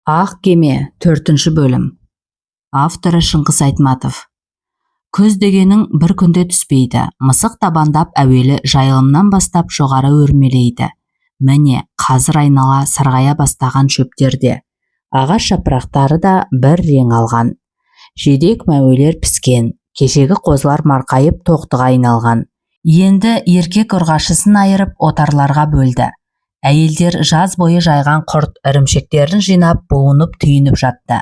Ақ кеме, төртінші бөлім. Авторы Шыңғыс Айтматов. Күз дегенің бір күнде түспейді. Мысық табандап әуелі жайылымнан бастап жоғары өрмелейді. Міне, қазір айнала сарғая бастаған шөптерде. Ағаш жапырақтары да бір рең алған. Жидек мәуелер піскен, кешегі қозылар марқайып тоқтыға айналған. Енді еркек ұрғашысын айырып отарларға бөлді. Әйелдер жаз бойы жайған құрт ірімшіктерін жинап буынып түйініп жатты.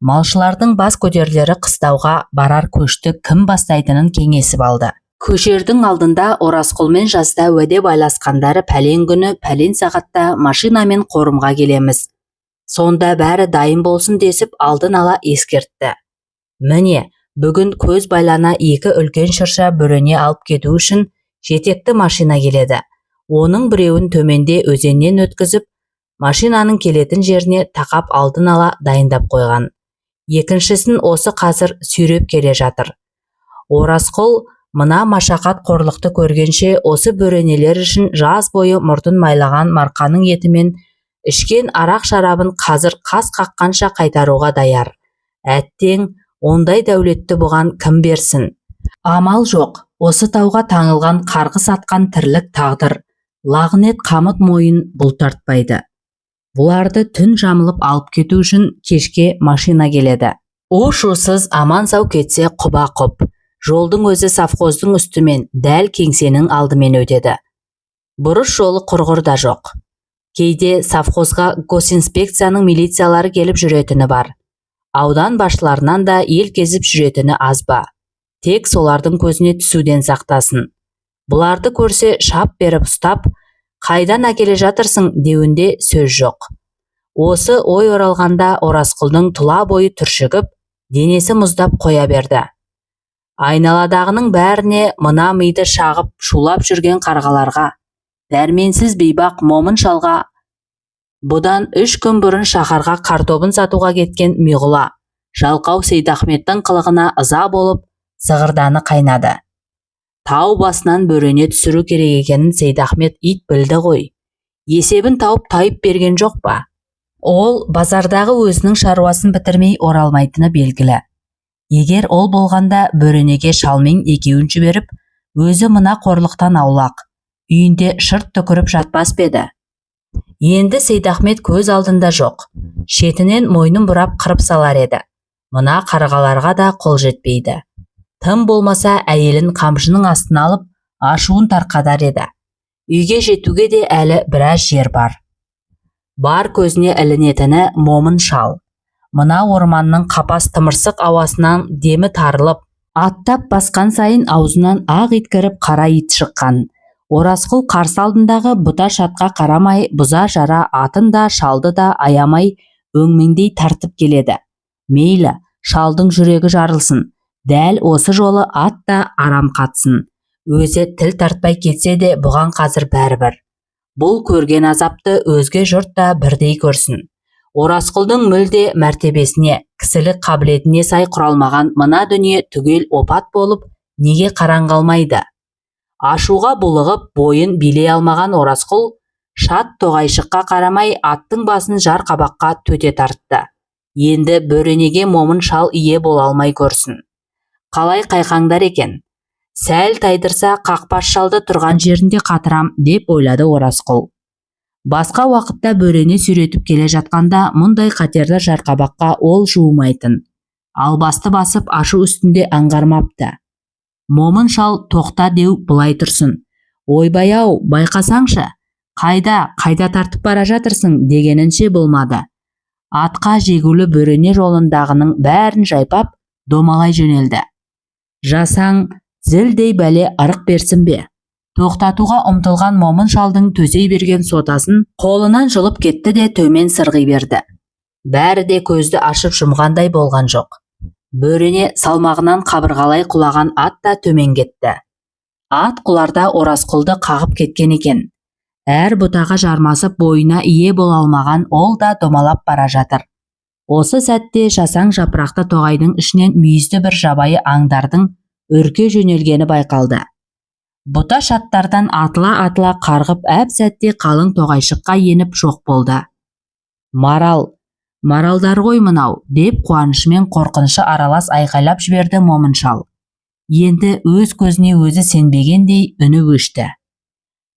Малшылардың бас көтерлері қыстауға барар көшті кім бастайтынын кеңесіп алды. Көшердің алдында Оразқұлмен жазда уәде байласқандары пәлен күні пәлен сағатта машинамен қорымға келеміз. Сонда бәрі дайын болсын десіп алдын ала ескертті. Міне, бүгін көз байлана екі үлкен шырша бөрене алып кету үшін жетекті машина келеді. Оның біреуін төменде өзеннен өткізіп, машинаның келетін жеріне тақап алдын ала дайындап қойған. Екіншісін осы қазір сүйреп келе жатыр. Оразқұл мына машақат қорлықты көргенше осы бөренелер үшін жаз бойы мұртын майлаған марқаның етімен ішкен арақ-шарабын қазір қас қаққанша қайтаруға даяр. Әттең, ондай дәулетті бұған кім берсін? Амал жоқ, осы тауға таңылған қарғыс атқан тірлік тағдыр, лағынет қамыт мойын бұл тартпайды. Бұларды түн жамылып алып кету үшін кешке машина келеді. У-шусыз аман-сау кетсе құба-құп. Жолдың өзі совхоздың үстімен, дәл кеңсенің алдымен өтеді. Бұрыс жолы құрғыр да жоқ. Кейде совхозға госинспекцияның милициялары келіп жүретіні бар. Аудан басшыларынан да ел кезіп жүретіні аз ба? Тек солардың көзіне түсуден сақтасын. Бұларды көрсе шап беріп ұстап, қайдан әкеле жатырсың деуінде сөз жоқ. Осы ой оралғанда Оразқұлдың тұла бойы түршігіп, денесі мұздап қоя берді. Айналадағының бәріне, мына миды шағып шулап жүрген қарғаларға, дәрменсіз бейбақ Момын шалға, бұдан 3 күн бұрын шаһарға картобын сатуға кеткен Миғұла, жалқау Сейдахметтің қылығына ыза болып, зығырданы қайнады. Тау басынан бөрене түсіру керек екенін Сейдахмет ит білді ғой. Есебін тауып тайып берген жоқ па? Ол базардағы өзінің шаруасын бітірмей оралмайтыны белгілі. Егер ол болғанда бөренеге шалмен екеуін жіберіп, өзі мына қорлықтан аулақ, үйінде шырт түкіріп жатпас па еді? Енді Сейдахмет көз алдында жоқ, шетінен мойнын бұрап қырып салар еді. Мына қарғаларға да қол жетпейді. Тым болмаса әйелін қамшының астына алып, ашуын тарқатар еді. Үйге жетуге де әлі біраз жер бар. Бар көзіне ілінетіні Момын шал. Мына орманның қапас тымырсық ауасынан демі тарылып, аттап басқан сайын аузынан ақ ит кіріп қара ит шыққан. Оразқұл қарсы алдындағы бұта шатқа қарамай бұза жара атын да шалды да аямай өңмеңдей тартып келеді. Мейлі, шалдың жүрегі жарылсын. Дәл осы жолы ат та арам қатсын. Өзі тіл тартпай кетсе де бұған қазір бәрібір. Бұл көрген азапты өзге жұрт та бірдей көрсін. Оразқұлдың мүлде мәртебесіне, кісілік қабілетіне сай құралмаған мына дүние түгел опат болып, неге қараң қалмайды? Ашуға булығып, бойын билей алмаған Оразқұл шат тоғайшыққа қарамай аттың басын жар қабаққа төте тартты. Енді бөренеге Момын шал ие бола алмай көрсін. Қалай қайқаңдар екен? Сәл тайдырса қақпас шалды тұрған жерінде қатырам деп ойлады Оразқұл. Басқа уақытта бөрене сүйретіп келе жатқанда мұндай қатерлі жарқабаққа ол жуымайтын. Албасты басып ашу үстінде аңғармапты. Момын шал тоқта деу былай тұрсын. Ойбай-ау, байқасаңшы, қайда, қайда тартып бара жатырсың дегенінше болмады. Атқа жегулі бөрене жолындағының бәрін жайпап, домалай жөнелді. Жасаң зілдей бәле ырық берсін бе? Тоқтатуға ұмтылған Момын шалдың төсей берген сотасын қолынан жұлып кетті де төмен сырғи берді. Бәрі де көзді ашып жұмғандай болған жоқ. Бөрене салмағынан қабырғалай құлаған ат та төмен кетті. Ат құларда Оразқұлды қағып кеткен екен. Әр бұтаға жармасып бойына ие бола алмаған ол да домалап бара жатыр. Осы сәтте жасаң жапырақты тоғайдың ішінен мүйізді бір жабайы аңдардың үрке жөнелгені байқалды. Бұта шаттардан атыла-атыла қарғып әп-сәтте қалың тоғайшыққа еніп жоқ болды. Марал, Маралдар ғой мынау, деп қуанышы мен қорқынышы аралас айқайлап жіберді Момын шал. Енді өз көзіне өзі сенбегендей үні өшті.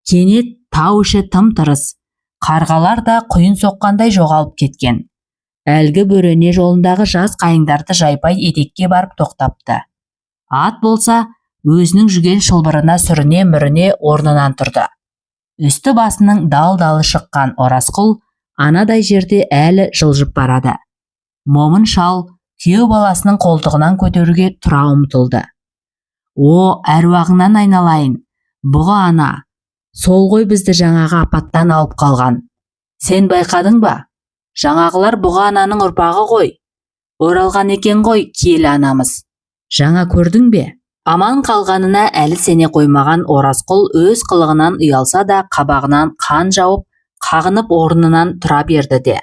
Кенет тау іші тым-тырыс, қарғалар да құйын соққандай жоғалып кеткен. Әлгі бөрене жолындағы жас қайыңдарды жайпай етекке барып тоқтапты. Ат болса, өзінің жүген шылбырына сүріне-мүріне орнынан тұрды. Үсті басының дал-далы шыққан Оразқұл анадай жерде әлі жылжып барады. Момын шал күйеу баласының қолтығынан көтеруге тұра ұмтылды. О, әруағыңнан айналайын, бұғы ана, сол ғой бізді жаңағы апаттан алып қалған. Сен байқадың ба? Жаңағылар бұғы ананың ұрпағы ғой. Оралған екен ғой киелі анамыз. Жаңа көрдің бе? Аман қалғанына әлі сене қоймаған Оразқұл өз қылығынан ұялса да, қабағынан қан жауып, қағынып орнынан тұра берді де.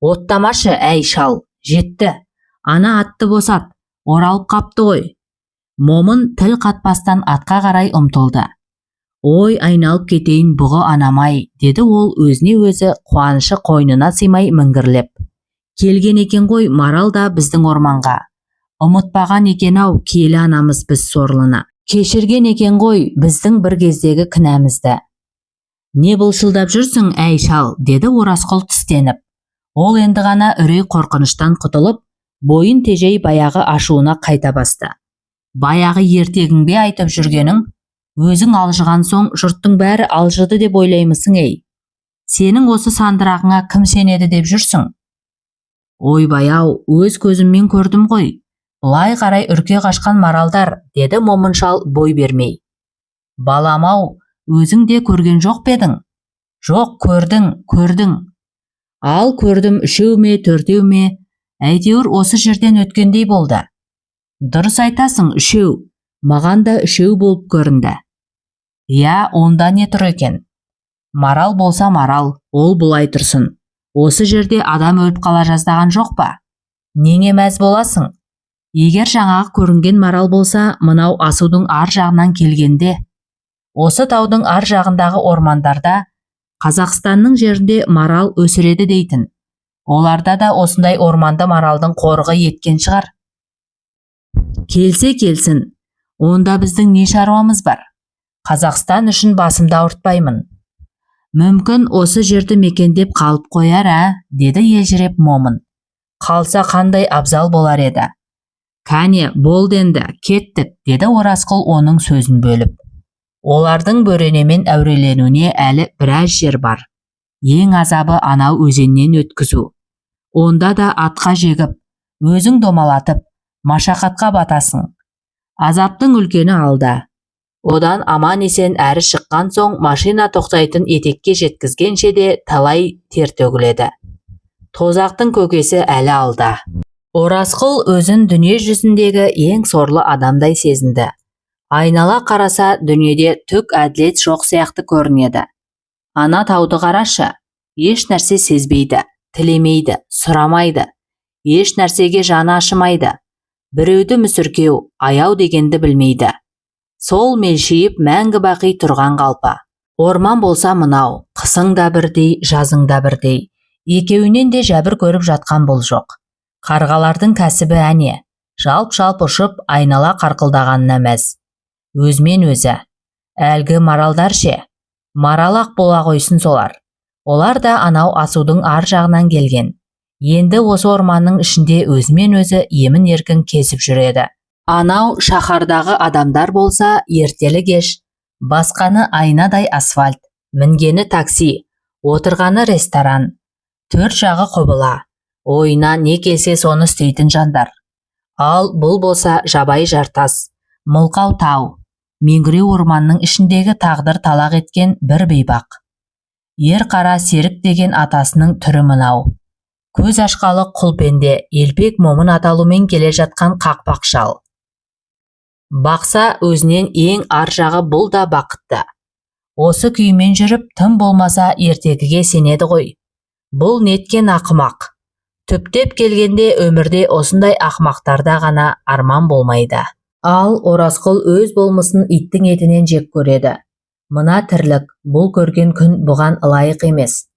Оттамашы, әй шал, жетті. Ана атты босат, оралып қапты ғой. Момын тіл қатпастан атқа қарай ұмтылды. Ой, айналып кетейін бұғы анам-ай, деді ол өзіне өзі, қуанышы қойнына сыймай міңгірлеп. Келген екен ғой марал да біздің орманға. Ұмытпаған екен-ау киелі анамыз біз сорлыны. Кешірген екен ғой біздің бір кездегі кінәмізді. Не былшылдап жүрсің, әй шал, деді Оразқұл тістеніп. Ол енді ғана үрей қорқыныштан құтылып, бойын тежей баяғы ашуына қайта басты. Баяғы ертегің бе айтып жүргенің? Өзің алжыған соң жұрттың бәрі алжыды деп ойлаймысың, ей? Сенің осы сандырағыңа кім сенеді деп жүрсің? Ойбай-ау, өз көзіммен көрдім ғой. Былай қарай үрке қашқан маралдар, деді Момын шал бой бермей. Балам-ау, өзің де көрген жоқ па едің? Жоқ, көрдің, көрдің. Ал көрдім, үшеу ме, төртеу ме, әйтеуір осы жерден өткендей болды. Дұрыс айтасың, үшеу. Маған да үшеу болып көрінді. Иә, онда не тұр екен? Марал болса марал, ол бұлай тұрсын. Осы жерде адам өліп қала жаздаған жоқ па? Неңе мәз боласың? Егер жаңағы көрінген марал болса, мынау асудың ар жағынан келгенде, осы таудың ар жағындағы ормандарда, Қазақстанның жерінде марал өсіреді дейтін. Оларда да осындай орманды маралдың қорығы еткен шығар. Келсе келсін, онда біздің не шаруамыз бар? Қазақстан үшін басымды ауыртпаймын. Мүмкін, осы жерді мекендеп қалып қояр, ә, деді елжіреп Момын. Қалса қандай абзал болар еді. Кәне, болды енді, кеттік, деді Оразқұл оның сөзін бөліп. Олардың бөренемен әуреленуіне әлі біраз жер бар. Ең азабы анау өзеннен өткізу. Онда да атқа жегіп, өзің домалатып, машақатқа батасың. Азаптың үлкені алда. Одан аман-есен әрі шыққан соң машина тоқтайтын етекке жеткізгенше де талай тер төгіледі. Тозақтың көкесі әлі алда. Оразқұл өзін дүние жүзіндегі ең сорлы адамдай сезінді. Айнала қараса, дүниеде түк әділет жоқ сияқты көрінеді. Ана тауды қарашы, еш нәрсе сезбейді, тілемейді, сұрамайды, еш нәрсеге жаны ашымайды. Біреуді мүсіркеу, аяу дегенді білмейді. Сол мелшиіп мәңгі бақи тұрған қалпы. Орман болса мынау, қысың да бірдей, жазың да бірдей. Екеуінен де жәбір көріп жатқан бұл жоқ. Қарғалардың кәсібі әне, жалп-жалп ұшып, айнала қарқылдағанына мәз. Өзімен өзі. Әлгі маралдар ше? Марал-ақ бола қойсын солар. Олар да анау асудың ар жағынан келген. Енді осы орманның ішінде өзімен өзі емін-еркін кезіп жүреді. Анау шаһардағы адамдар болса, ертелі-кеш басқаны айнадай асфальт, мінгені такси, отырғаны ресторан, төрт жағы құбыла, ойына не келсе соны істейтін жандар. Ал бұл болса жабайы жартас, мылқау тау, меңіреу орманның ішіндегі тағдыр талақ еткен бір бейбақ. Ер қара Серік деген атасының түрі мынау. Көз ашқалы құл пенде, елпек момын аталумен келе жатқан қақпақ шал. Бақса, өзінен ең ар жағы бұл да бақытты. Осы күймен жүріп, тым болмаса ертегіге сенеді ғой. Бұл неткен ақымақ? Түптеп келгенде өмірде осындай ақымақтарда ғана арман болмайды. Ал Оразқұл өз болмысын иттің етінен жек көреді. Мына тірлік, бұл көрген күн бұған ылайық емес.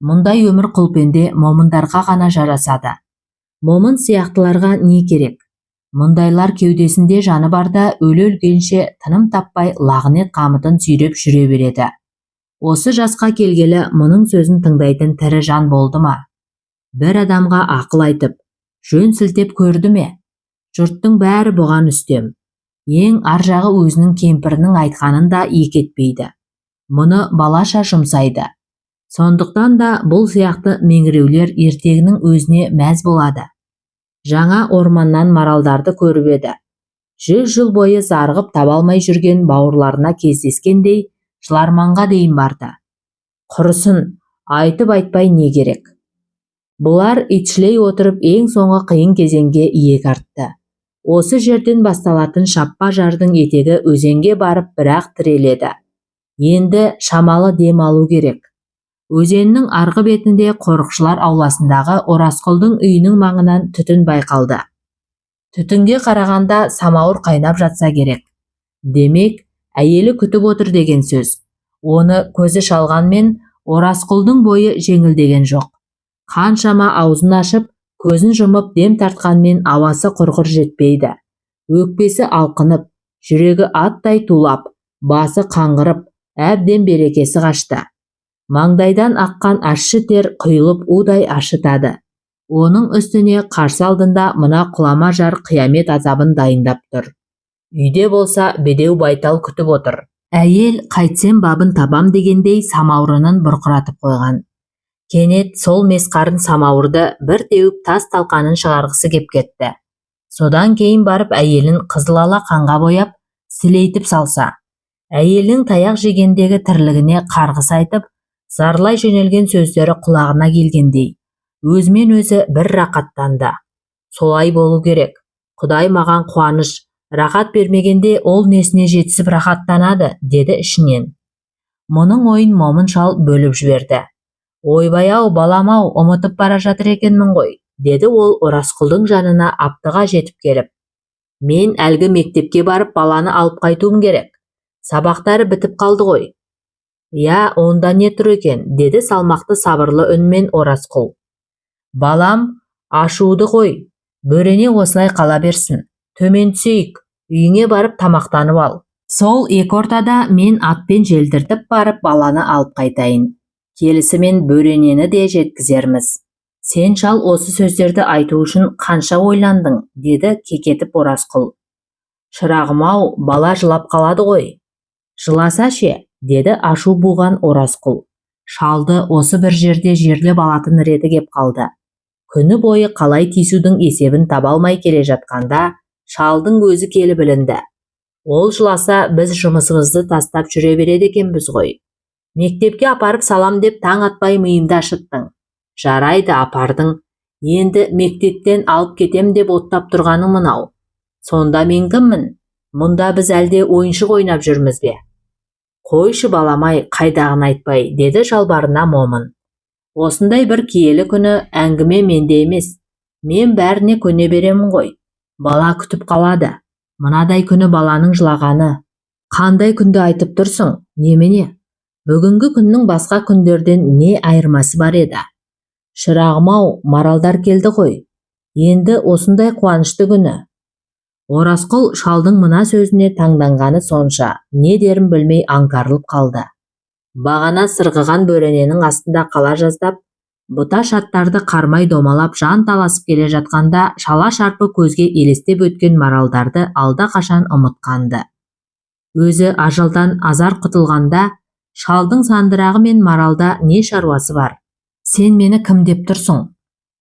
Мұндай өмір құлпенде момындарға ғана жарасады. Момын сияқтыларға не керек? Мұндайлар кеудесінде жаны барда өле-өлгенше тыным таппай лағынет қамытын сүйреп жүре береді. Осы жасқа келгелі мұның сөзін тыңдайтын тірі жан болды ма? Бір адамға ақыл айтып, жөн сілтеп көрді ме? Жұрттың бәрі бұған үстем. Ең ар жағы өзінің кемпірінің айтқанын да екі етпейді. Мұны балаша жұмсайды. Сондықтан да бұл сияқты меңіреулер ертегінің өзіне мәз болады. Жаңа орманнан маралдарды көріп еді. 100 жыл бойы зарығып таба алмай жүрген бауырларына кездескендей жыларманға дейін барды. Құрысын, айтып-айтпай не керек? Бұлар итшілей отырып ең соңғы қиын кезеңге иек артты. Осы жерден басталатын шаппа жардың етегі өзенге барып бірақ тіреледі. Енді шамалы дем алу керек. Өзеннің арғы бетінде қорықшылар ауласындағы Оразқұлдың үйінің маңынан түтін байқалды. Түтінге қарағанда самауыр қайнап жатса керек. Демек, әйелі күтіп отыр деген сөз. Оны көзі шалғанмен Оразқұлдың бойы жеңілдеген жоқ. Қаншама аузын ашып, көзін жұмып дем тартқанмен ауасы құрғыр жетпейді. Өкпесі алқынып, жүрегі аттай тулап, басы қаңғырып, әбден берекесі қашты. Маңдайдан аққан ащы тер құйылып удай ашытады. Оның үстіне қарсы алдында мына құлама жар қиямет азабын дайындап тұр. Үйде болса бедеу байтал күтіп отыр. Әйел қайтсем бабын табам дегендей самаурынын бұрқыратып қойған. Кенет сол месқарын самауырды бір теуіп тас талқанын шығарғысы кеп кетті. Содан кейін барып әйелін қызыл ала қанға бояп, сілейтіп салса, әйелінің таяқ жегендегі тірлігіне қарғыс айтып, зарлай жөнелген сөздері құлағына келгендей, өзімен өзі бір рақаттанды. Солай болу керек. Құдай маған қуаныш, рақат бермегенде ол несіне жетісіп рақаттанады, деді ішінен. Мұның ойын Момын шал бөліп жіберді. Ойбай-ау, балам-ау, ұмытып бара жатыр екенмін ғой, деді ол Оразқұлдың жанына аптыға жетіп келіп. Мен әлгі мектепке барып баланы алып қайтуым керек. Сабақтары бітіп қалды ғой. Я, онда не тұр екен, деді салмақты сабырлы үнмен Оразқұл. Балам, ашуды қой, бөрене осылай қала берсін. Төмен түсейік, үйіңе барып тамақтанып ал. Сол екі ортада мен атпен желдіртіп барып баланы алып қайтайын. Келісімен бөренені де жеткізерміз. Сен шал осы сөздерді айту үшін қанша ойландың, деді кекетіп Оразқұл. Шырағым-ау, бала жылап қалады ғой. Жыласа ше, деді ашу буған Оразқұл. Шалды осы бір жерде жерлеп алатын реті кеп қалды. Күні бойы қалай тиісудің есебін таба алмай келе жатқанда шалдың өзі келіп ілінді. Ол жыласа біз жұмысымызды тастап жүре береді екенбіз ғой. Мектепке апарып салам деп таң атпай миымды ашыттың. Жарайды, апардың. Енді мектептен алып кетем деп оттап тұрғаның мынау. Сонда мен кіммін? Мұнда біз әлде ойыншық ойнап жүрміз бе? Қойшы баламай, қайдағын айтпай, деді жалбарына Момын. Осындай бір киелі күні әңгіме менде емес. Мен бәріне көне беремін ғой. Бала күтіп қалады. Мынадай күні баланың жылағаны. Қандай күнді айтып тұрсың, немене? Бүгінгі күннің басқа күндерден не айырмасы бар еді? Шырағым-ау, маралдар келді ғой. Енді осындай қуанышты күні. Оразқұл шалдың мына сөзіне таңданғаны сонша, не дерін білмей аңтарылып қалды. Бағана сырғыған бөрененің астында қала жаздап, бұта шаттарды қармай домалап жан таласып келе жатқанда шала шарпы көзге елестеп өткен маралдарды алда қашан ұмытқанды. Өзі ажалдан азар құтылғанда шалдың сандырағы мен маралда не шаруасы бар? Сен мені кім деп тұрсың?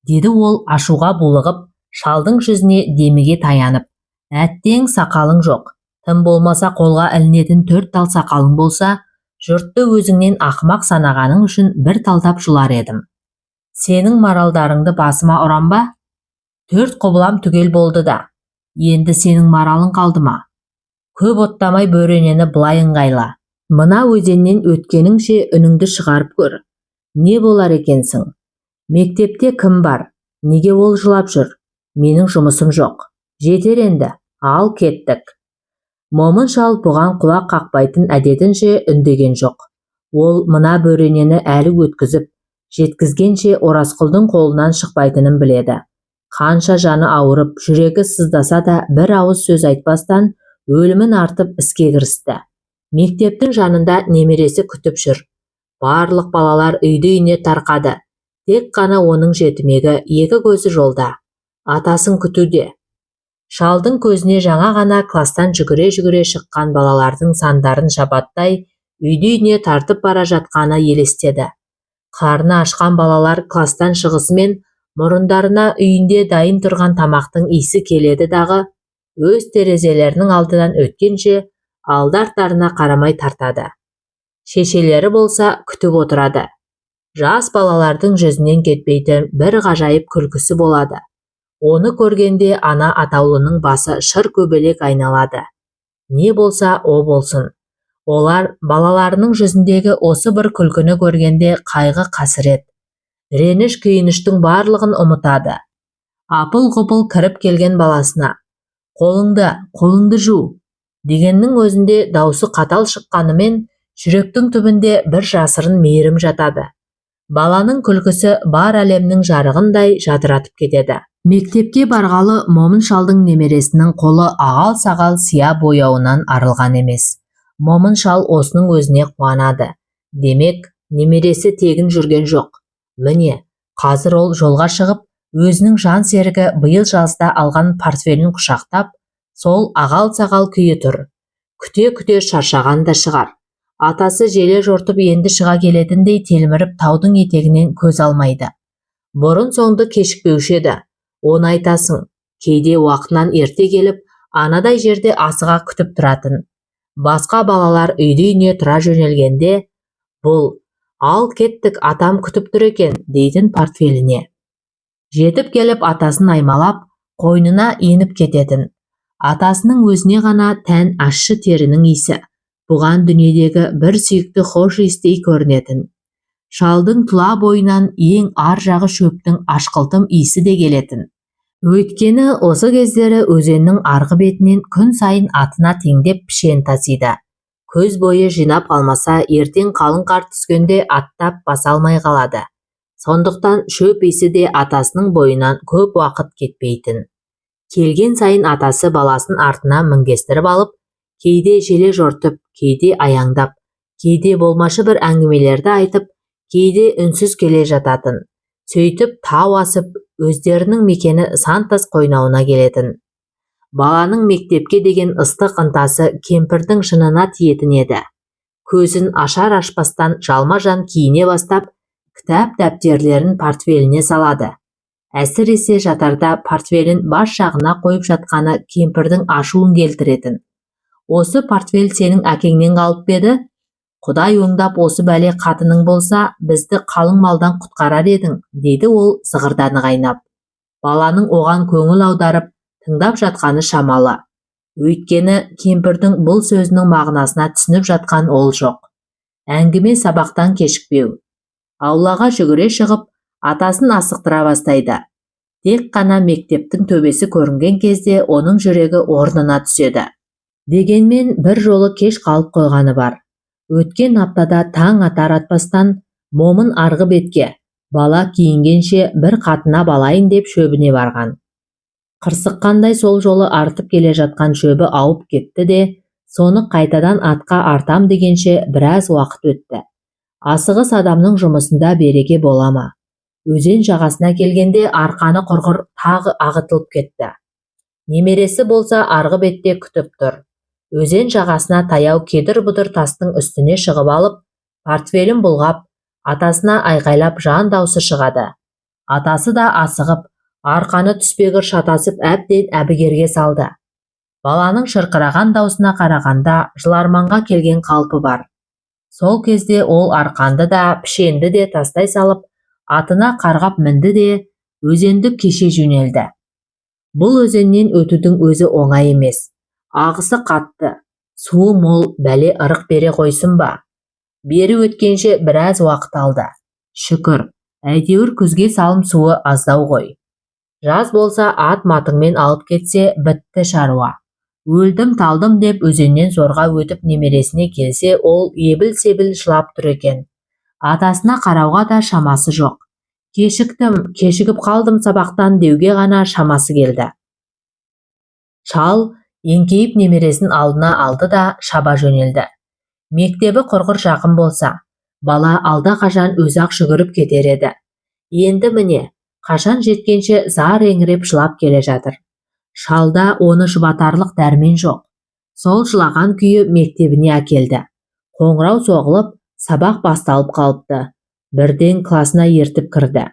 Деді ол ашуға булығып, шалдың жүзіне деміге таянып. Әттең сақалың жоқ. Тым болмаса қолға ілінетін 4 тал сақалың болса, жұртты өзіңнен ақымақ санағаның үшін бір талдап жұлар едім. Сенің маралдарыңды басыма ұрам ба? 4 құбылам түгел болды да. Енді сенің маралың қалды ма? Көп оттамай бөренені былай ыңғайла. Мына өзеннен өткеніңше үніңді шығарып көр. Не болар екенсің? Мектепте кім бар? Неге ол жылап жүр? Менің жұмысым жоқ. Жетер енді. Ал кеттік. Момын шал бұған құлақ қақпайтын әдетінше үндеген жоқ. Ол мына бөренені әлі өткізіп, Жеткізгенше Оразқұлдың қолынан шықпайтынын біледі. Қанша жаны ауырып, жүрегі сыздаса да бір ауыз сөз айтпастан өлімін артып іске кірісті. Мектептің жанында немересі күтіп жүр. Барлық балалар үйді-үйіне тарқады. Тек қана оның жетімегі екі көзі жолда. Атасын күтуде. Шалдың көзіне жаңа ғана кластан жүгіре-жүгіре шыққан балалардың сандарын шабаттай үйді-үйіне тартып бара жатқаны елестеді. Қарны ашқан балалар кластан шығысымен мұрындарына үйінде дайын тұрған тамақтың иісі келеді дағы, өз терезелерінің алдынан өткенше алды-арттарына қарамай тартады. Шешелері болса күтіп отырады. Жас балалардың жүзінен кетпейтін бір ғажайып күлкісі болады. Оны көргенде ана атаулының басы шыр көбелек айналады. Не болса о болсын. Олар балаларының жүзіндегі осы бір күлкіні көргенде қайғы қасірет, реніш күйініштің барлығын ұмытады. Апыл-ғұпыл кіріп келген баласына «Қолыңды, қолыңды жу» дегеннің өзінде даусы қатал шыққанымен жүректің түбінде бір жасырын мейірім жатады. Баланың күлкісі бар әлемнің жарығындай жадыратып кетеді. Мектепке барғалы Момын шалдың немересінің қолы ағал-сағал сия бояуынан арылған емес. Момын шал осының өзіне қуанады. Демек, немересі тегін жүрген жоқ. Міне, қазір ол жолға шығып, өзінің жан серігі биыл жазда алған портфелін құшақтап, сол ағал-сағал күйі тұр. Күте-күте шаршаған да шығар. Атасы желе жортып енді шыға келетіндей телміріп таудың етегінен көз алмайды. Бұрын-соңды кешікпеуші еді. Оны айтасың, кейде уақытынан ерте келіп, анадай жерде асыға күтіп тұратын. Басқа балалар үйді-үйіне тұра жөнелгенде, бұл «Ал кеттік, атам күтіп тұр екен» дейтін портфеліне. Жетіп келіп атасын аймалап, қойнына еніп кететін. Атасының өзіне ғана тән ащы терінің иісі бұған дүниедегі бір сүйікті хош иістей көрінетін. Шалдың тұла бойынан ең ар жағы шөптің ашқылтым иісі де келетін. Өйткені осы кездері өзеннің арғы бетінен күн сайын атына теңдеп пішен тасиды. Көз бойы жинап алмаса, ертең қалың қар түскенде аттап баса алмай қалады. Сондықтан шөп иісі де атасының бойынан көп уақыт кетпейтін. Келген сайын атасы баласын артына мінгестіріп алып, кейде желе жортып, кейде аяңдап, кейде болмашы бір әңгімелерді айтып, кейде үнсіз келе жататын. Сөйтіп тау асып, өздерінің мекені Сантас қойнауына келетін. Баланың мектепке деген ыстық ынтасы кемпірдің жынына тиетін еді. Көзін ашар-ашпастан жалма-жан киіне бастап, кітап дәптерлерін портфеліне салады. Әсіресе жатарда портфелін бас жағына қойып жатқаны кемпірдің ашуын келтіретін. Осы портфель сенің әкеңнен қалып па еді? Құдай оңдап осы бәле қатының болса, бізді қалың малдан құтқарар едің, дейді ол зығырданы қайнап. Баланың оған көңіл аударып, тыңдап жатқаны шамалы. Өйткені кемпірдің бұл сөзінің мағынасына түсініп жатқан ол жоқ. Әңгіме сабақтан кешікпеу. Аулаға жүгіре шығып, атасын асықтыра бастайды. Тек қана мектептің төбесі көрінген кезде оның жүрегі орнына түседі. Дегенмен бір жолы кеш қалып қойғаны бар. Өткен аптада таң атар атпастан Момын арғы бетке бала киінгенше бір қатынап алайын деп шөбіне барған. Қырсыққандай сол жолы артып келе жатқан шөбі ауып кетті де, соны қайтадан атқа артам дегенше біраз уақыт өтті. Асығыс адамның жұмысында береке бола ма? Өзен жағасына келгенде арқаны құрғыр тағы ағытылып кетті. Немересі болса арғы бетте күтіп тұр. Өзен жағасына таяу кедір-бұдыр тастың үстіне шығып алып, портфелін бұлғап, атасына айқайлап жан даусы шығады. Атасы да асығып, арқаны түспегір шатасып әбден әбігерге салды. Баланың шырқыраған даусына қарағанда жыларманға келген қалпы бар. Сол кезде ол арқанды да, пішенді де тастай салып, атына қарғап мінді де, өзенді кеше жөнелді. Бұл өзеннен өтудің өзі оңай емес. Ағысы қатты, суы мол, бәле ырық бере қойсын ба? Бері өткенше біраз уақыт алды. Шүкір, әйтеуір күзге салым суы аздау ғой. Жаз болса ат матыңмен алып кетсе, бітті шаруа. Өлдім талдым деп өзеннен зорға өтіп немересіне келсе, ол ебіл-себіл жылап тұр екен. Атасына қарауға да шамасы жоқ. Кешіктім, кешігіп қалдым сабақтан деуге ғана шамасы келді. Шал еңкейіп немересін алдына алды да шаба жөнелді. Мектебі құрғыр жақын болса, бала алда қашан өзі-ақ жүгіріп кетер еді. Енді міне, қашан жеткенше зар еңіреп жылап келе жатыр. Шалда оны жұбатарлық дәрмен жоқ. Сол жылаған күйі мектебіне әкелді. Қоңырау соғылып, сабақ басталып қалыпты. Бірден класына ертіп кірді.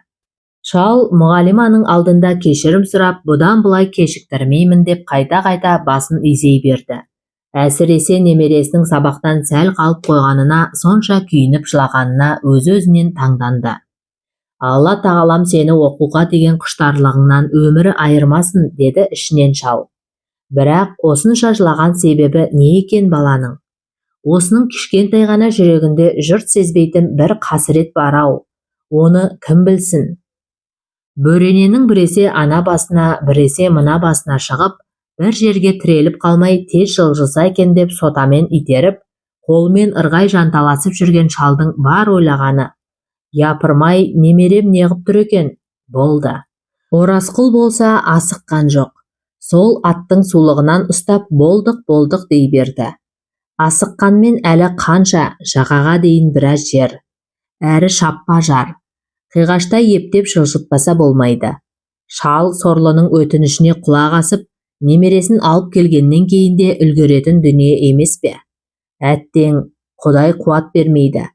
Шал мұғалиманың алдында кешірім сұрап, бұдан былай кешіктірмеймін деп қайта-қайта басын изей берді. Әсіресе немересінің сабақтан сәл қалып қойғанына сонша күйініп жылағанына өз-өзінен таңданды. Алла тағалам сені оқуға деген құштарлығыңнан өмірі айырмасын, деді ішінен шал. Бірақ осынша жылаған себебі не екен баланың? Осының кішкентай ғана жүрегінде жұрт сезбейтін бір қасірет бар-ау, оны кім білсін? Бөрененің біресе ана басына, біресе мына басына шығып, бір жерге тіреліп қалмай тез жылжыса екен деп сотамен итеріп, қолымен ырғай жанталасып жүрген шалдың бар ойлағаны: япырмай, немерем неғып тұр екен? Болды. Оразқұл болса асыққан жоқ. Сол аттың сулығынан ұстап болдық, болдық дей берді. Асыққанмен әлі қанша, жағаға дейін біраз жер. Әрі шаппа жар. Қиғаштай ептеп жылжытпаса болмайды. Шал сорлының өтінішіне құлақ асып, немересін алып келгеннен кейін де үлгеретін дүние емес пе? Әттең, Құдай қуат бермейді.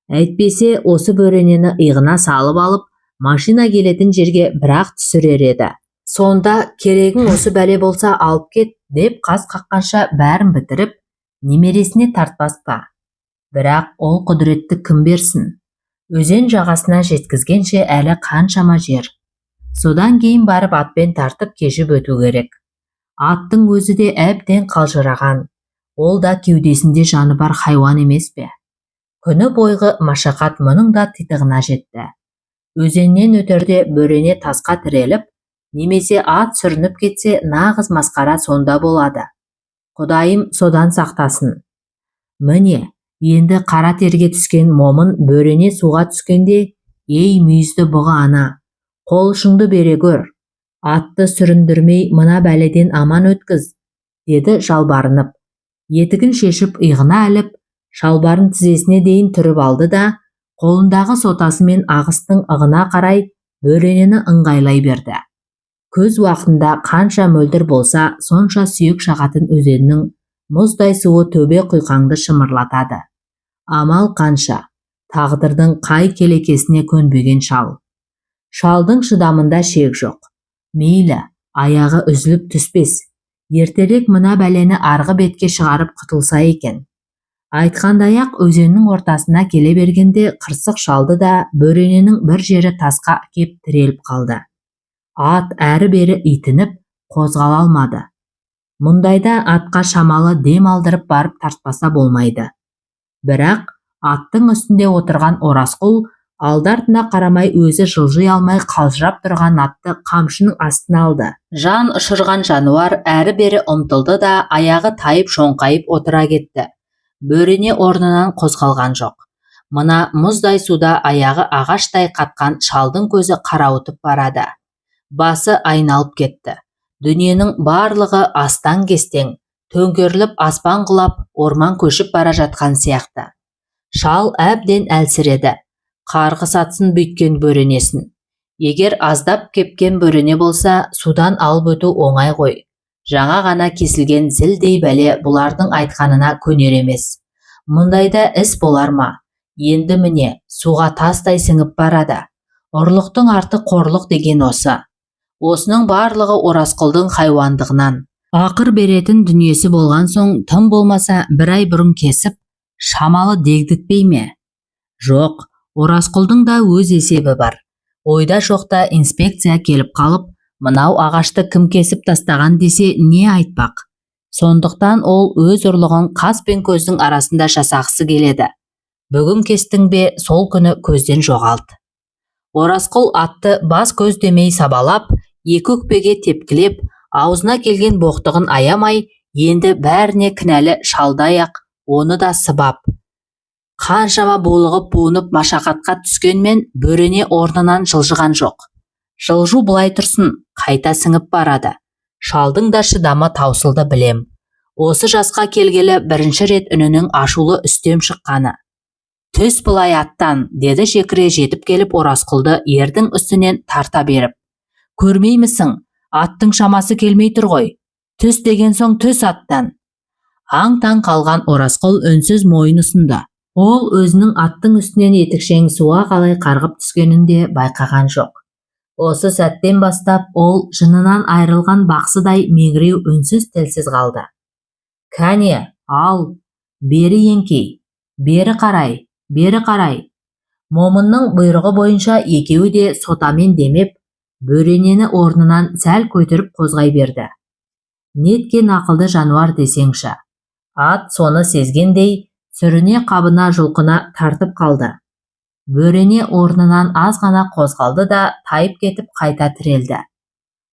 Әйтпесе осы бөренені иығына салып алып, машина келетін жерге бірақ түсірер еді. Сонда керегің осы бәле болса алып кет деп қас қаққанша бәрін бітіріп, немересіне тартпас па? Бірақ ол құдіретті кім берсін? Өзен жағасына жеткізгенше әлі қаншама жер. Содан кейін барып атпен тартып кешіп өту керек. Аттың өзі де әбден қалжыраған. Ол да кеудесінде жаны бар хайуан емес пе? Күні бойғы машақат мұның да титығына жетті. Өзеннен өтерде бөрене тасқа тіреліп, немесе ат сүрініп кетсе, нағыз масқара сонда болады. Құдайым содан сақтасын. Міне, енді қара терге түскен момын бөрене суға түскенде, ей мүйізді бұғы ана, қол ұшыңды бере көр, атты сүріндірмей мына бәледен аман өткіз, деді жалбарынып. Етігін шешіп иығына іліп, шалбарын тізесіне дейін түріп алды да, қолындағы сотасымен ағыстың ығына қарай бөренені ыңғайлай берді. Күз уақытында қанша мөлдір болса, сонша сүйек шағатын өзеннің мұздай суы төбе құйқаңды шымырлатады. Амал қанша, тағдырдың қай келекесіне көнбеген шал. Шалдың шыдамында шек жоқ. Мейлі, аяғы үзіліп түспес, ертерек мына бәлені арғы бетке шығарып құтылса екен. Айтқандай-ақ өзеннің ортасына келе бергенде қырсық шалды да бөрененің бір жері тасқа кеп тіреліп қалды. Ат әрі-бері итініп, қозғала алмады. Мұндайда атқа шамалы дем алдырып барып тартпаса болмайды. Бірақ аттың үстінде отырған Оразқұл алды-артына қарамай өзі жылжи алмай қалжырап тұрған атты қамшының астына алды. Жан ұшырған жануар әрі-бері ұмтылды да аяғы тайып шоңқайып отыра кетті. Бөрене орнынан қозғалған жоқ. Мына мұздай суда аяғы ағаштай қатқан шалдың көзі қарауытып барады. Басы айналып кетті. Дүниенің барлығы астаң-кестең, төңкеріліп аспан құлап, орман көшіп бара жатқан сияқты. Шал әбден әлсіреді. Қарғыс атсын бүйткен бөренесін. Егер аздап кепкен бөрене болса, судан алып өту оңай ғой. Жаңа ғана кесілген зілдей бәле бұлардың айтқанына көнер емес. Мұндайда іс болар ма? Енді міне, суға тастай сіңіп барады. Ұрлықтың арты қорлық деген осы. Осының барлығы Оразқұлдың хайуандығынан. Ақыр беретін дүниесі болған соң, тым болмаса бір ай бұрын кесіп, шамалы дегдітпей ме? Жоқ, Оразқұлдың да өз есебі бар. Ойда жоқта инспекция келіп қалып, мынау ағашты кім кесіп тастаған десе не айтпақ? Сондықтан ол өз ұрлығын қас пен көздің арасында жасағысы келеді. Бүгін кестің бе, сол күні көзден жоғалт. Оразқұл атты бас көз демей сабалап, екі өкпеге тепкілеп, аузына келген боқтығын аямай, енді бәріне кінәлі шалдай-ақ оны да сыбап. Қаншама булығып буынып машақатқа түскенмен, бөрене орнынан жылжыған жоқ. Жылжу былай тұрсын, қайта сіңіп барады. Шалдың да шыдамы таусылды, білем. Осы жасқа келгелі бірінші рет үнінің ашулы үстем шыққаны. «Түс былай аттан!» – деді жекіре жетіп келіп, Оразқұлды ердің үстінен тарта беріп. «Көрмеймісің, аттың шамасы келмей тұр ғой. Түс деген соң, түс аттан!» Аң-таң қалған Оразқұл үнсіз мойын ұсынды. Ол өзінің аттың үстінен етікшең суға қалай қарғып түскенін де байқаған жоқ. Осы сәттен бастап ол жынынан айырылған бақсыдай меңіреу, үнсіз, тілсіз қалды. «Кәне, ал, бері еңкей, бері қарай, бері қарай!» Момынның бұйрығы бойынша екеуі де сотамен демеп, бөренені орнынан сәл көтеріп қозғай берді. Неткен ақылды жануар десеңші! Ат соны сезгендей, сүріне қабына жұлқына тартып қалды. Бөрене орнынан аз ғана қозғалды да, тайып кетіп қайта тірелді.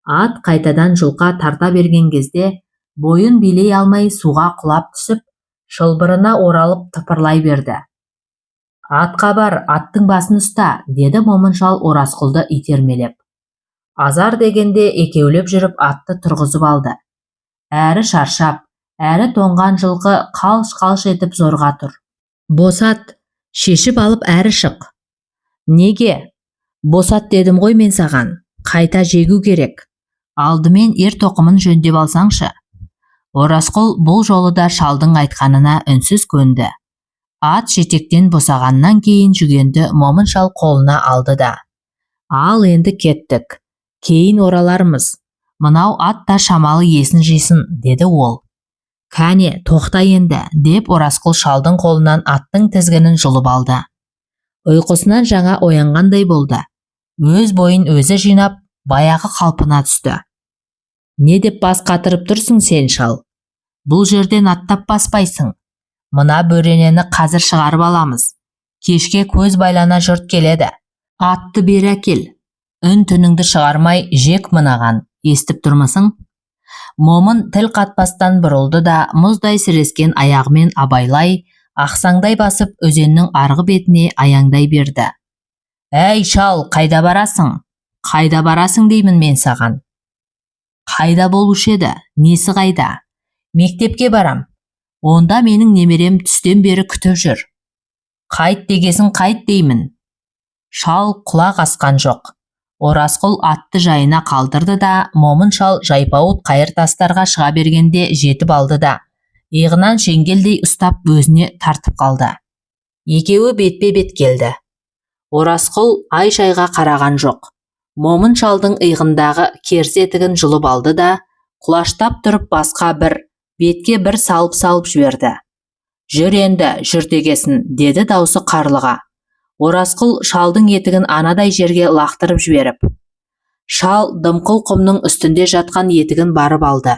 Ат қайтадан жұлқа тарта берген кезде бойын билей алмай суға құлап түсіп, шылбырына оралып тыпырлай берді. «Атқа бар, аттың басын ұста!» – деді Момын шал Оразқұлды итермелеп. Азар дегенде екеулеп жүріп атты тұрғызып алды. Әрі шаршап, әрі тоңған жылқы қалш-қалш етіп зорға тұр. «Босат, шешіп алып әрі шық!» «Неге?» «Босат дедім ғой мен саған. Қайта жегу керек. Алдымен ер тоқымын жөндеп алсаңшы!» Оразқұл бұл жолы да шалдың айтқанына үнсіз көнді. Ат жетектен босағаннан кейін жүгенді Момын шал қолына алды да: «Ал енді кеттік, кейін оралармыз. Мынау ат та шамалы есін жисын», – деді ол. «Кәне, тоқта енді!» – деп Оразқұл шалдың қолынан аттың тізгінін жұлып алды. Ұйқысынан жаңа оянғандай болды. Өз бойын өзі жинап, баяғы қалпына түсті. «Не деп бас қатырып тұрсың сен, шал? Бұл жерден аттап баспайсың. Мына бөренені қазір шығарып аламыз. Кешке көз байлана жұрт келеді. Атты бері әкел. Үн түніңді шығармай жек мынаған, естіп тұрмысың?» Момын тіл қатпастан бұрылды да, мұздай сірескен аяғымен абайлай ақсаңдай басып, өзеннің арғы бетіне аяңдай берді. «Әй, шал, қайда барасың? Қайда барасың деймін мен саған!» «Қайда болушы еді? Несі қайда? Мектепке барам. Онда менің немерем түстен бері күтіп жүр. Қайт дегесін, қайт деймін!» Шал құлақ асқан жоқ. Оразқұл атты жайына қалдырды да, Момын шал жайпауыт қайыр тастарға шыға бергенде жетіп алды да, иығынан шеңгелдей ұстап, өзіне тартып қалды. Екеуі бетпе-бет келді. Оразқұл ай-шайға қараған жоқ. Момын шалдың иығындағы керзі етігін жұлып алды да, құлаштап тұрып басқа бір бетке бір салып-салып жіберді. «Жүр енді, жүр дегесін!» – деді даусы қарлыға. Оразқұл шалдың етігін анадай жерге лақтырып жіберіп. Шал дымқыл құмның үстінде жатқан етігін барып алды.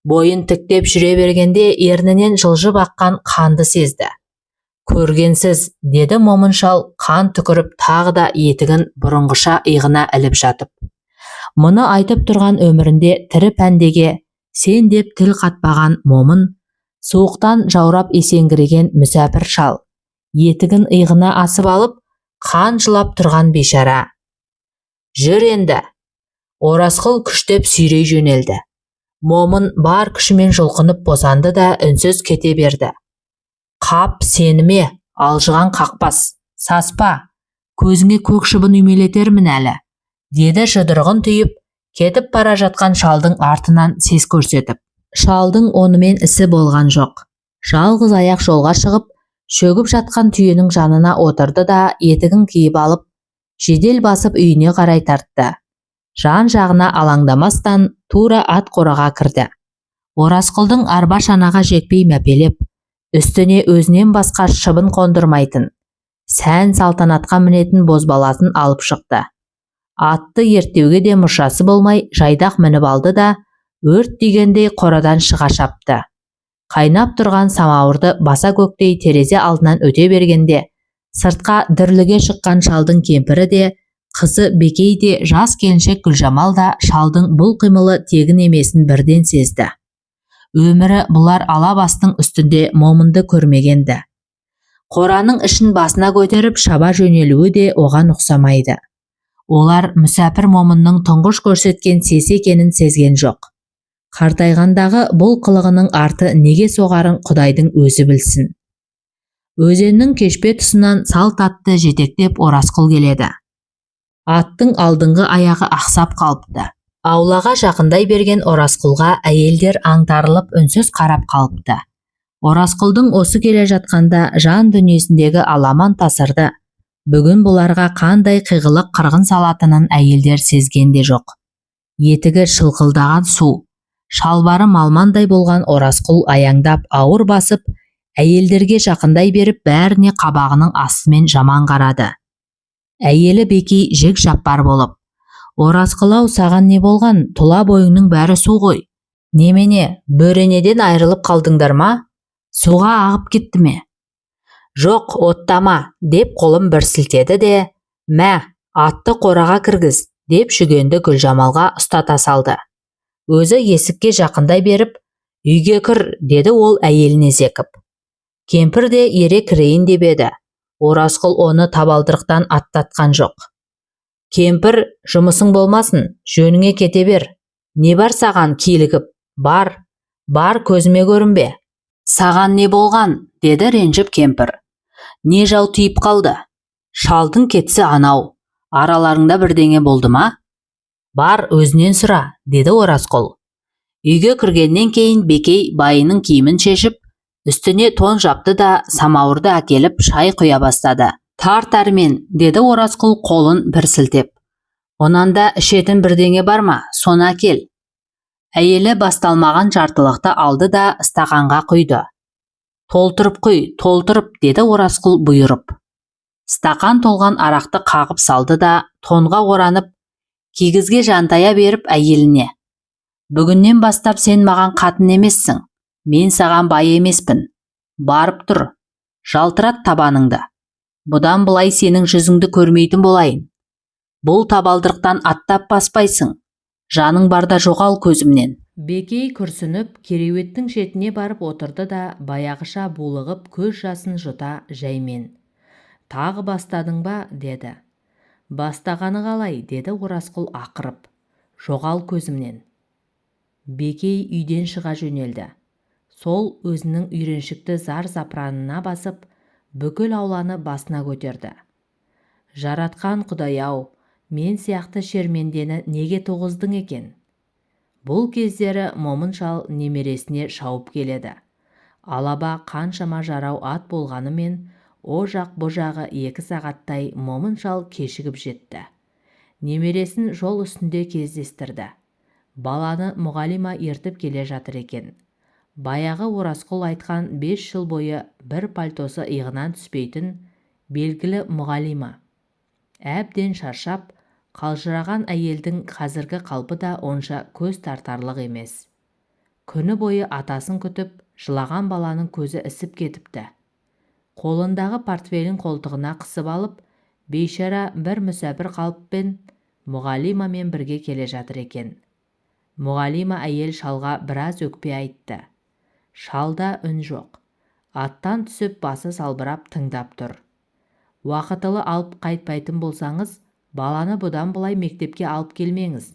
Бойын тіктеп жүре бергенде ернінен жылжып аққан қанды сезді. «Көргенсіз!» – деді Момын шал қан түкіріп, тағы да етігін бұрынғыша иығына іліп жатып. Мұны айтып тұрған өмірінде тірі пәндеге «сен» деп тіл қатпаған Момын, суықтан жаурап есеңгіреген мүсәпір шал, етігін иығына асып алып, қан жылап тұрған бейшара. «Жүр енді!» Оразқұл күштеп сүйрей жөнелді. Момын бар күшімен жұлқынып босанды да, үнсіз кете берді. «Қап, сеніме, алжыған қақпас, саспа, көзіңе көк шыбын үймелетермін әлі!» – деді жұдырығын түйіп, кетіп бара жатқан шалдың артынан сес көрсетіп. Шалдың онымен ісі болған жоқ. Жалғыз аяқ жолға шығып, шөгіп жатқан түйенің жанына отырды да, етігін киіп алып, жедел басып үйіне қарай тартты. Жан жағына алаңдамастан тура ат қораға кірді. Оразқұлдың арба шанаға жекпей мәпелеп, үстіне өзінен басқа шыбын қондырмайтын, сән салтанатқа мінетін бозбаласын алып шықты. Атты ерттеуге де мұршасы болмай, жайдақ мініп алды да, өрт дегендей қорадан шыға шапты. Қайнап тұрған самауырды баса көктей терезе алдынан өте бергенде сыртқа дүрліге шыққан шалдың кемпірі де, қызы Бекей де, жас келіншек Гүлжамал да шалдың бұл қимылы тегін емесін бірден сезді. Өмірі бұлар ала бастың үстінде Момынды көрмеген-ді. Қораның ішін басына көтеріп шаба жөнелуі де оған ұқсамайды. Олар мүсәпір Момынның тұңғыш көрсеткен сесі екенін сезген жоқ. Қартайғандағы бұл қылығының арты неге соғарын Құдайдың өзі білсін. Өзеннің кешпе тұсынан салт атты жетектеп Оразқұл келеді. Аттың алдыңғы аяғы ақсап қалыпты. Аулаға жақындай берген Оразқұлға әйелдер аңтарылып үнсіз қарап қалыпты. Оразқұлдың осы келе жатқанда жан дүниесіндегі аламан тасырды бүгін бұларға қандай қиғылық қырғын салатынын әйелдер сезген де жоқ. Етігі шылқылдаған су, шалбары малмандай болған Оразқұл аяңдап ауыр басып, әйелдерге жақындай беріп, бәріне қабағының астымен жаман қарады. Әйелі Бекей жік жаппар болып: «Оразқұл-ау, саған не болған? Тұла бойыңның бәрі су ғой. Немене, бөренеден айырылып қалдыңдар ма? Суға ағып кетті ме?» «Жоқ, оттама», – деп қолын бір сілтеді де, «Мә, атты қораға кіргіз», – деп жүгенді Гүлжамалға ұстата салды. Өзі есікке жақындай беріп, «Үйге кір», – деді ол әйеліне зекіп. Кемпір де ере кірейін деп еді, Оразқұл оны табалдырықтан аттатқан жоқ. «Кемпір, жұмысың болмасын, жөніңе кете бер. Не бар саған килігіп? Бар, бар, көзіме көрінбе». «Саған не болған?» – деді ренжіп кемпір. «Не жау тиіп қалды? Шалдың кетсі анау, араларыңда бірдеңе болды ма? Бар, өзінен сұра», – деді Оразқұл. Үйге кіргеннен кейін Бекей байының киімін шешіп, үстіне тон жапты да, самауырды әкеліп, шай құя бастады. «Тарт әрмен», – деді Оразқұл қолын бір сілтеп. «Онан да ішетін бірдеңе бар ма, соны әкел». Әйелі басталмаған жартылықты алды да стақанға құйды. «Толтырып құй, толтырып», – деді Оразқұл бұйырып. Стақан толған арақты қағып салды да, тонға оранып, кигізге жантая беріп әйеліне: «Бүгіннен бастап сен маған қатын емессің, мен саған бай емеспін. Барып тұр, жалтырат табаныңды. Бұдан былай сенің жүзіңді көрмейтін болайын. Бұл табалдырықтан аттап баспайсың. Жаның барда жоғал көзімнен». Бекей күрсініп кереуеттің шетіне барып отырды да, баяғыша булығып көз жасын жұта жаймен: «Тағы бастадың ба?» – деді. «Бастағаны қалай?» – деді Оразқұл ақырып. «Жоғал көзімнен». Бекей үйден шыға жөнелді. Сол өзінің үйреншікті зар-запыранына басып, бүкіл ауланы басына көтерді: «Жаратқан Құдай-ау, мен сияқты шермендені неге туғыздың екен?» Бұл кездері Момын шал немересіне шауып келеді. Алаба қаншама жарау ат болғанымен, о жақ бұ жағы 2 сағаттай Момын шал кешігіп жетті. Немересін жол үстінде кездестірді. Баланы мұғалима ертіп келе жатыр екен. Баяғы Оразқұл айтқан 5 жыл бойы бір пальтосы иығынан түспейтін белгілі мұғалима. Әбден шаршап, қалжыраған әйелдің қазіргі қалпы да онша көз тартарлық емес. Күні бойы атасын күтіп жылаған баланың көзі ісіп кетіпті. Қолындағы портфелін қолтығына қысып алып, бейшара бір мүсәпір қалыппен мұғалимамен бірге келе жатыр екен. Мұғалима әйел шалға біраз өкпе айтты. Шалда үн жоқ. Аттан түсіп, басы салбырап тыңдап тұр. «Уақытылы алып қайтпайтын болсаңыз, баланы бұдан былай мектепке алып келмеңіз.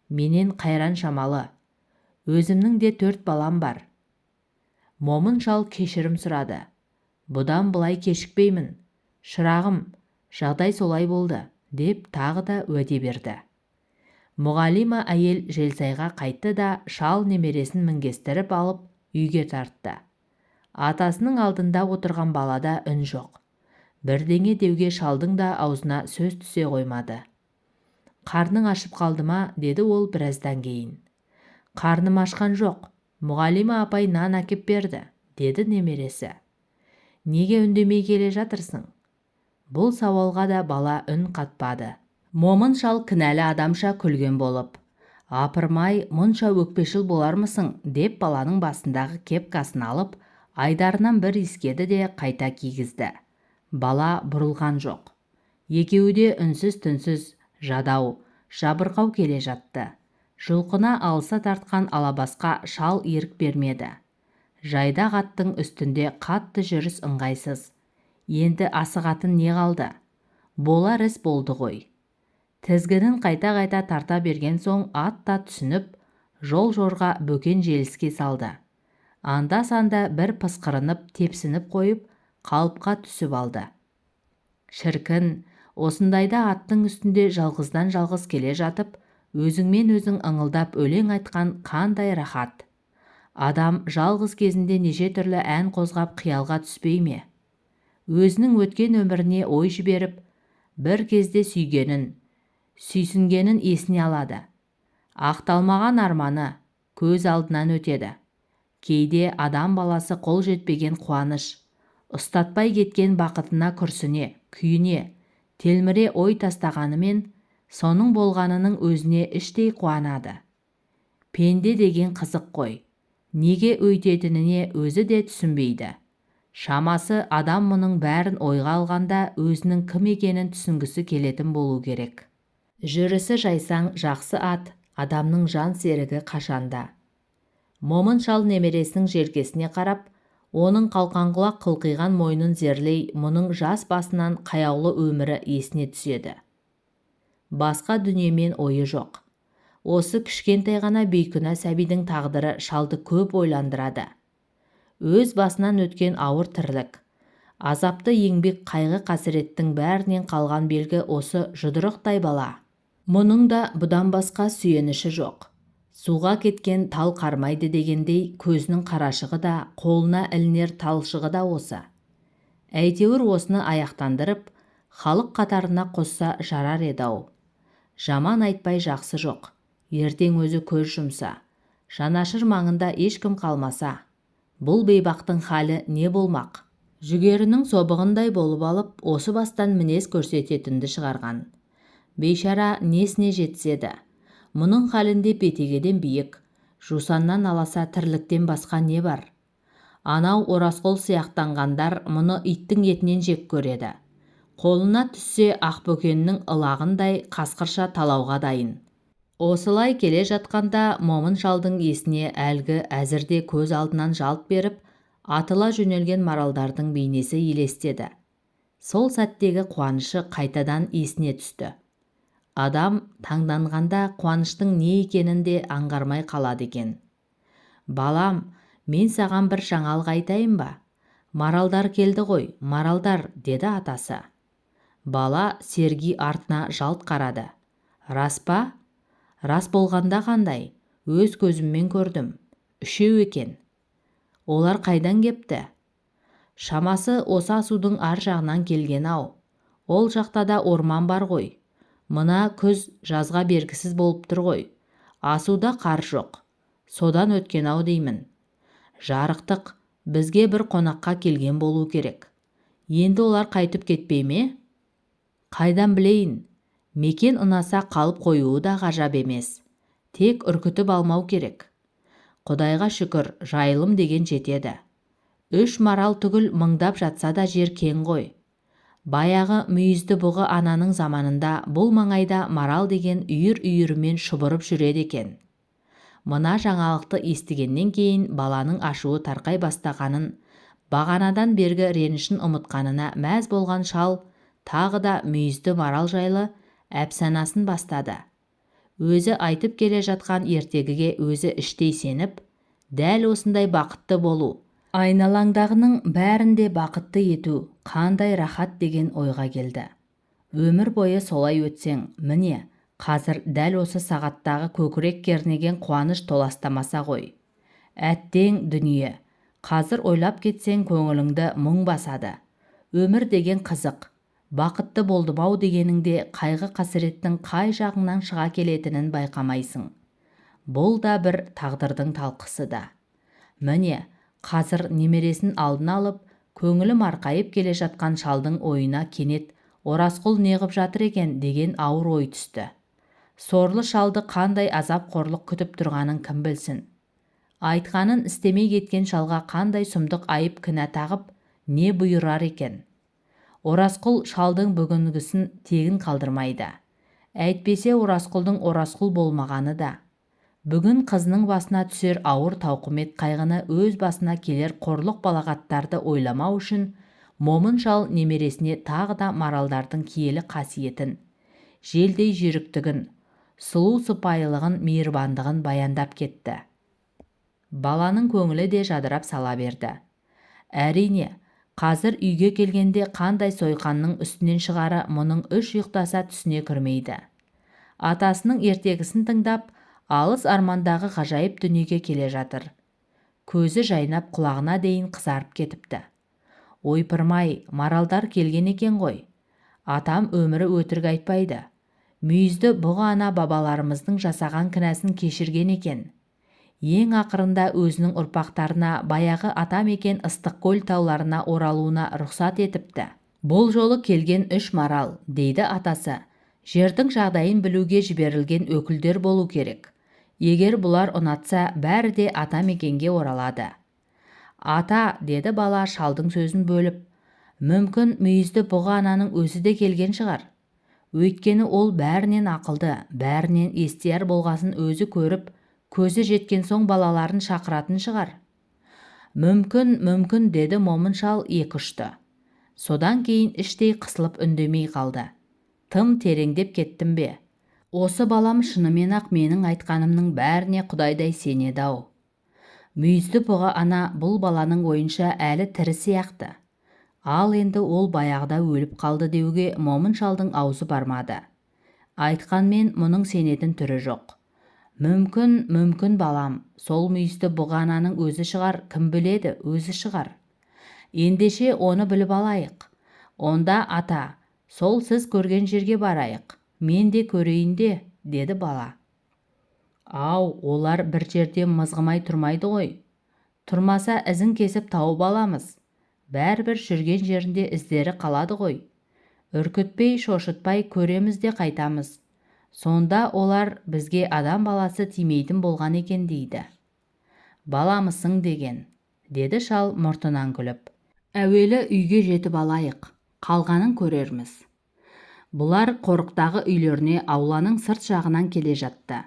Менен қайран шамалы. Өзімнің де төрт балам бар». Момын шал кешірім сұрады: «Бұдан былай кешікпеймін, шырағым, жағдай солай болды», – деп тағы да уәде берді. Мұғалима әйел Желсайға қайтты да, шал немересін мінгестіріп алып, үйге тартты. Атасының алдында отырған балада үн жоқ. Бірдеңе деуге шалдың да аузына сөз түсе қоймады. «Қарның ашып қалды ма?» – деді ол біраздан кейін. «Қарным ашқан жоқ, мұғалима апай нан әкеп берді», – деді немересі. «Неге үндемей келе жатырсың?» Бұл сауалға да бала үн қатпады. Момын шал кінәлі адамша күлген болып: «Апырмай, мұнша өкпешіл болармысың?» – деп, баланың басындағы кепкасын алып, айдарынан бір иіскеді де, қайта кигізді. Бала бұрылған жоқ. Екеуі де үнсіз-түнсіз, жадау, жабырқау келе жатты. Жұлқына алыса тартқан алабасқа шал ерік бермеді. Жайдақ аттың үстінде қатты жүріс ыңғайсыз. Енді асығатын не қалды? Болар іс болды ғой. Тізгінін қайта-қайта тарта берген соң ат та түсініп, жол-жорға бөкен желіске салды. Анда-санда бір пысқырынып, тепсініп қойып, қалыпқа түсіп алды. Шіркін, осындайда аттың үстінде жалғыздан-жалғыз келе жатып, өзіңмен өзің ыңылдап өлең айтқан қандай рахат. Адам жалғыз кезінде неше түрлі ән қозғап қиялға түспей ме? Өзінің өткен өміріне ой жіберіп, бір кезде сүйгенін, сүйсінгенін есіне алады. Ақталмаған арманы көз алдынан өтеді. Кейде адам баласы қол жетпеген қуаныш, ұстатпай кеткен бақытына күрсіне, күйіне, телміре ой тастағанымен, соның болғанының өзіне іштей қуанады. Пенде деген қызық қой. Неге өйтетініне өзі де түсінбейді. Шамасы адам мұның бәрін ойға алғанда өзінің кім екенін түсінгісі келетін болу керек. Жүрісі жайсаң жақсы ат, адамның жан серігі қашанда. Момын шал немересінің желкесіне қарап, оның қалқанқұлақ қылқиған мойнын зерлей, мұның жас басынан қаяулы өмірі есіне түседі. Басқа дүниемен ойы жоқ. Осы кішкентай ғана бейкүнә сәбидің тағдыры шалды көп ойландырады. Өз басынан өткен ауыр тірлік, азапты еңбек, қайғы-қасіреттің бәрінен қалған белгі осы жұдырықтай бала. Мұның да бұдан басқа сүйеніші жоқ. Суға кеткен тал қармайды дегендей, көзінің қарашығы да, қолына ілінер талшығы да осы. Әйтеуір осыны аяқтандырып, халық қатарына қосса жарар еді-ау. Жаман айтпай жақсы жоқ. Ертең өзі көз жұмса, жанашыр маңында ешкім қалмаса, бұл бейбақтың халі не болмақ? Жүгерінің собығындай болып алып, осы бастан мінез көрсететінді шығарған. Бейшара несіне жетіседі? Мұның халінде бетегеден биік, жусаннан аласа тірліктен басқа не бар? Анау Оразқұл сияқтанғандар мұны иттің етінен жек көреді. Қолына түссе ақбөкеннің ылағындай қасқырша талауға дайын. Осылай келе жатқанда Момын шалдың есіне әлгі әзірде көз алдынан жалт беріп, атыла жөнелген маралдардың бейнесі елестеді. Сол сәттегі қуанышы қайтадан есіне түсті. Адам таңданғанда қуаныштың не екенін де аңғармай қалады екен. Балам, мен саған бір жаңалық айтайын ба? Маралдар келді ғой, маралдар, деді атасы. Бала серги артына жалт қарады. Рас па? Рас болғанда қандай? Өз көзіммен көрдім. Үшеу екен. Олар қайдан кепті? Шамасы осы асудың ар жағынан келген ау. Ол жақта да орман бар ғой. Мына күз жазға бергісіз болып тұр ғой. Асуда қар жоқ. Содан өткен ау деймін. Жарықтық, бізге бір қонаққа келген болу керек. Енді олар қайтып кетпей ме? Қайдан білейін? Мекен ұнаса қалып қоюы да ғажап емес. Тек үркітіп алмау керек. Құдайға шүкір, жайылым деген жетеді. Үш марал түгіл мыңдап жатса да жер кең ғой. Баяғы мүйізді бұғы ананың заманында бұл маңайда марал деген үйір-үйірімен шұбырып жүреді екен. Мына жаңалықты естігеннен кейін баланың ашуы тарқай бастағанын, бағанадан бергі ренішін ұмытқанына мәз болған шал тағы да мүйізді марал жайлы әпсанасын бастады. Өзі айтып келе жатқан ертегіге өзі іштей сеніп, дәл осындай бақытты болу, айналаңдағының бәрін де бақытты ету қандай рахат деген ойға келді. Өмір бойы солай өтсең, міне, қазір дәл осы сағаттағы көкірек кернеген қуаныш толастамаса ғой. Әттең дүние, қазір ойлап кетсең көңіліңді мұң басады. Өмір деген қызық, бақытты болдым-ау дегеніңде қайғы-қасіреттің қай жағыңнан шыға келетінін байқамайсың. Бұл да бір тағдырдың талқысы да. Міне, қазір немересін алдына алып, көңілі марқайып келе жатқан шалдың ойына кенет Оразқұл неғып жатыр екен деген ауыр ой түсті. Сорлы шалды қандай азап қорлық күтіп тұрғанын кім білсін. Айтқанын істемей кеткен шалға қандай сұмдық айып кінә тағып, не бұйырар екен. Оразқұл шалдың бүгінгісін тегін қалдырмайды. Әйтпесе Оразқұлдың Оразқұл болмағаны да. Бүгін қызының басына түсер ауыр тауқымет қайғыны, өз басына келер қорлық балағаттарды ойламау үшін Момын шал немересіне тағы да маралдардың киелі қасиетін, желдей жүйріктігін, сұлу сыпайылығын, мейірбандығын баяндап кетті. Баланың көңілі де жадырап сала берді. Әрине, қазір үйге келгенде қандай сойқанның үстінен шығары мұның үш ұйықтаса түсіне кірмейді. Атасының ертегісін тыңдап, алыс армандағы ғажайып дүниеге келе жатыр. Көзі жайнап, құлағына дейін қызарып кетіпті. Ойпырмай, маралдар келген екен ғой. Атам өмірі өтірік айтпайды. Мүйізді бұғы ана бабаларымыздың жасаған кінәсін кешірген екен. Ең ақырында өзінің ұрпақтарына баяғы атамекен Ыстықкөл тауларына оралуына рұқсат етіпті. Бұл жолы келген үш марал, дейді атасы, жердің жағдайын білуге жіберілген өкілдер болу керек. Егер бұлар ұнатса, бәрі де атамекенге оралады. Ата, деді бала шалдың сөзін бөліп, мүмкін мүйізді бұғы ананың өзі де келген шығар. Өйткені ол бәрінен ақылды, бәрінен естияр болғасын өзі көріп, көзі жеткен соң балаларын шақыратын шығар. Мүмкін, мүмкін, деді Момын шал екі ұшты. Содан кейін іштей қысылып үндемей қалды. Тым тереңдеп кеттім бе? Осы балам шынымен-ақ менің айтқанымның бәріне құдайдай сенеді-ау. Мүйізді бұғы ана бұл баланың ойынша әлі тірі сияқты. Ал енді ол баяғыда өліп қалды деуге Момын шалдың аузы бармады. Айтқанмен мұның сенетін түрі жоқ. Мүмкін, мүмкін балам, сол мүйізді бұғы ананың өзі шығар, кім біледі, өзі шығар. Ендеше оны біліп алайық. Онда ата, сол сіз көрген жерге барайық. Мен де көрейін де, деді бала. Ау, олар бір жерде мызғымай тұрмайды ғой. Тұрмаса ізін кесіп тауып аламыз. Бәрібір жүрген жерінде іздері қалады ғой. Үркітпей, шошытпай көреміз де қайтамыз. Сонда олар бізге адам баласы тимейтін болған екен дейді. Баламысың деген, деді шал мұртынан күліп. Әуелі үйге жетіп алайық, қалғанын көрерміз. Бұлар қорықтағы үйлеріне ауланың сырт жағынан келе жатты.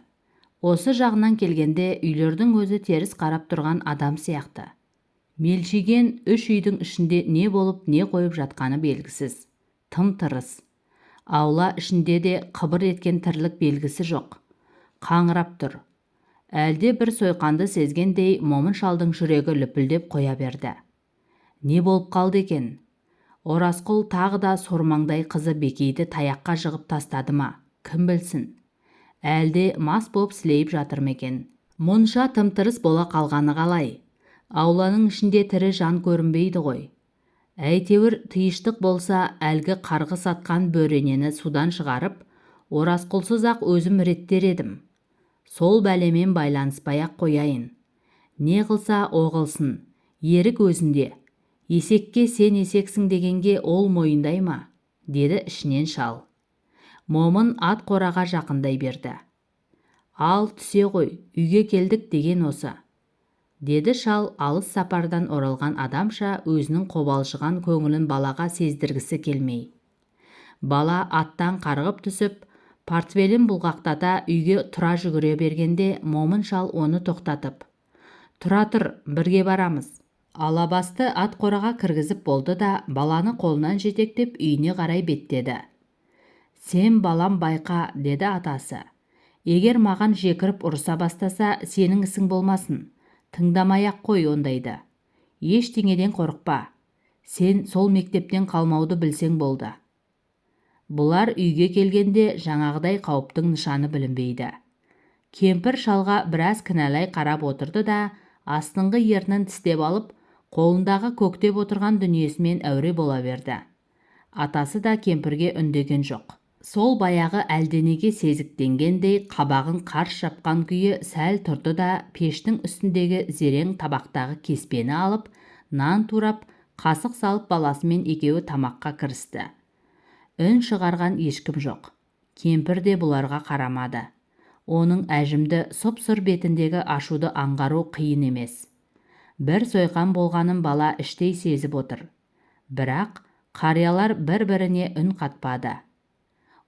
Осы жағынан келгенде үйлердің өзі теріс қарап тұрған адам сияқты. Мелшиген үш үйдің ішінде не болып, не қойып жатқаны белгісіз. Тым-тырыс. Аула ішінде де қыбыр еткен тірлік белгісі жоқ. Қаңырап тұр. Әлде бір сойқанды сезгендей Момын шалдың жүрегі лүпілдеп қоя берді. Не болып қалды екен? Оразқұл тағы да сормаңдай қызы Бекейді таяққа жығып тастады ма? Кім білсін? Әлде мас боп сілейіп жатыр ма екен? Мұнша тым-тырыс бола қалғаны қалай? Ауланың ішінде тірі жан көрінбейді ғой. Әйтеуір тиыштық болса, әлгі қарғыс атқан бөренені судан шығарып, Оразқұлсыз-ақ өзім реттер едім. Сол бәлемен байланыспай-ақ қояйын. Не қылса, о қылсын, ерік өзінде. Есекке сен есексің дегенге ол мойындай ма? Деді ішінен шал. Момын ат қораға жақындай берді. Ал түсе ғой, үйге келдік деген осы. Деді шал алыс сапардан оралған адамша өзінің қобалжыған көңілін балаға сездіргісі келмей. Бала аттан қарғып түсіп, портфелін бұлғақтата үйге тұра жүгіре бергенде Момын шал оны тоқтатып, «Тұра тұр, бірге барамыз». Алабасты ат қораға кіргізіп болды да, баланы қолынан жетектеп үйіне қарай беттеді. «Сен балам байқа», деді атасы. «Егер маған жекіріп ұрыса бастаса, сенің ісің болмасын. Тыңдамай-ақ қой ондайды. Ештеңеден қорықпа. Сен сол мектептен қалмауды білсең болды». Бұлар үйге келгенде жаңағыдай қауіптің нышаны білінбейді. Кемпір шалға біраз кінәлай қарап отырды да, астыңғы ернін тістеп алып, қолындағы көктеп отырған дүниесімен әуре бола берді. Атасы да кемпірге үндеген жоқ. Сол баяғы әлденеге сезіктенгендей қабағын қарс жапқан күйі сәл тұрды да, пештің үстіндегі зерең табақтағы кеспені алып, нан турап, қасық салып баласымен екеуі тамаққа кірісті. Үн шығарған ешкім жоқ. Кемпір де бұларға қарамады. Оның әжімді сұп-сұр бетіндегі ашуды аңғару қиын емес. Бір сойқан болғанын бала іштей сезіп отыр. Бірақ қариялар бір-біріне үн қатпады.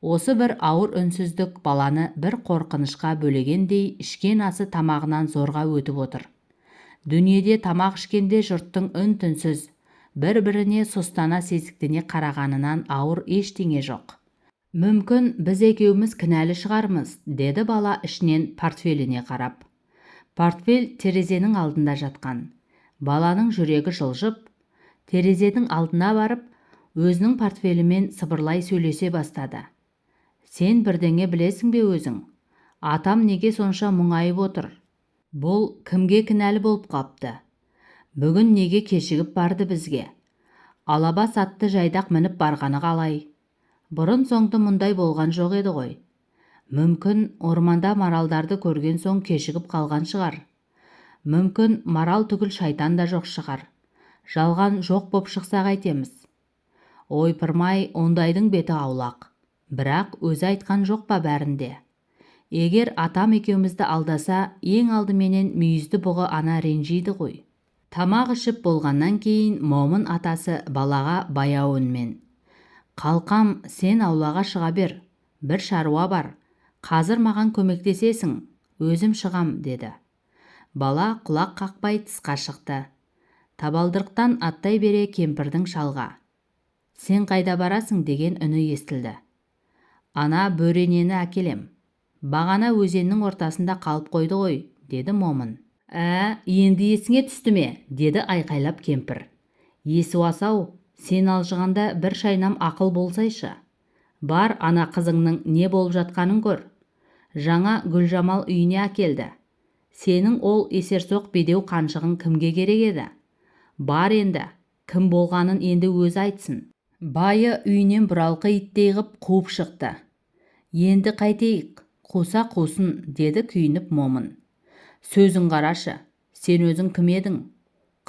Осы бір ауыр үнсіздік баланы бір қорқынышқа бөлегендей ішкен асы тамағынан зорға өтіп отыр. Дүниеде тамақ ішкенде жұрттың үн-түнсіз, Бір-біріне сұстана, сезіктене қарағанынан ауыр ештеңе жоқ. Мүмкін, біз екеуміз кінәлі шығармыз, деді бала ішінен портфеліне қарап. Портфель терезенің алдында жатқан. Баланың жүрегі жылжып, терезенің алдына барып, өзінің портфелімен сыбырлай сөйлесе бастады. Сен бірдеңе білесің бе өзің? Атам неге сонша мұңайып отыр? Бұл кімге кінәлі болып қапты? Бүгін неге кешігіп барды бізге? Алабас атты жайдақ мініп барғаны қалай? Бұрын-соңды мұндай болған жоқ еді ғой. Мүмкін, орманда маралдарды көрген соң кешігіп қалған шығар. Мүмкін, марал түгіл шайтан да жоқ шығар. Жалған жоқ боп шықса қайтеміз? Ойпырмай, ондайдың беті аулақ. Бірақ өзі айтқан жоқ па бәрінде? Егер атам екеумізді алдаса, ең алдыменен мүйізді бұғы ана ренжиді ғой. Тамақ ішіп болғаннан кейін Момын атасы балаға баяу үнмен: «Қалқам, сен аулаға шыға бер, бір шаруа бар. Қазір маған көмектесесің, өзім шығам», – деді. Бала құлақ қақпай тысқа шықты. Табалдырықтан аттай бере кемпірдің шалға: «Сен қайда барасың?» – деген үні естілді. «Ана бөренені әкелем. Бағана өзеннің ортасында қалып қойды ғой», – деді Момын. «Ә, енді есіңе түсті ме?» – деді айқайлап кемпір. «Есуас-ау, сен алжығанда бір шайнам ақыл болсайшы. Бар, ана қызыңның не болып жатқанын көр. Жаңа Гүлжамал үйіне әкелді. Сенің ол есерсоқ бедеу қаншығың кімге керек еді? Бар енді, кім болғанын енді өзі айтсын. Байы үйінен бұралқы иттей ғып қуып шықты. Енді қайтейік? Қуса қусын», – деді күйініп Момын. «Сөзін қарашы, сен өзің кім едің?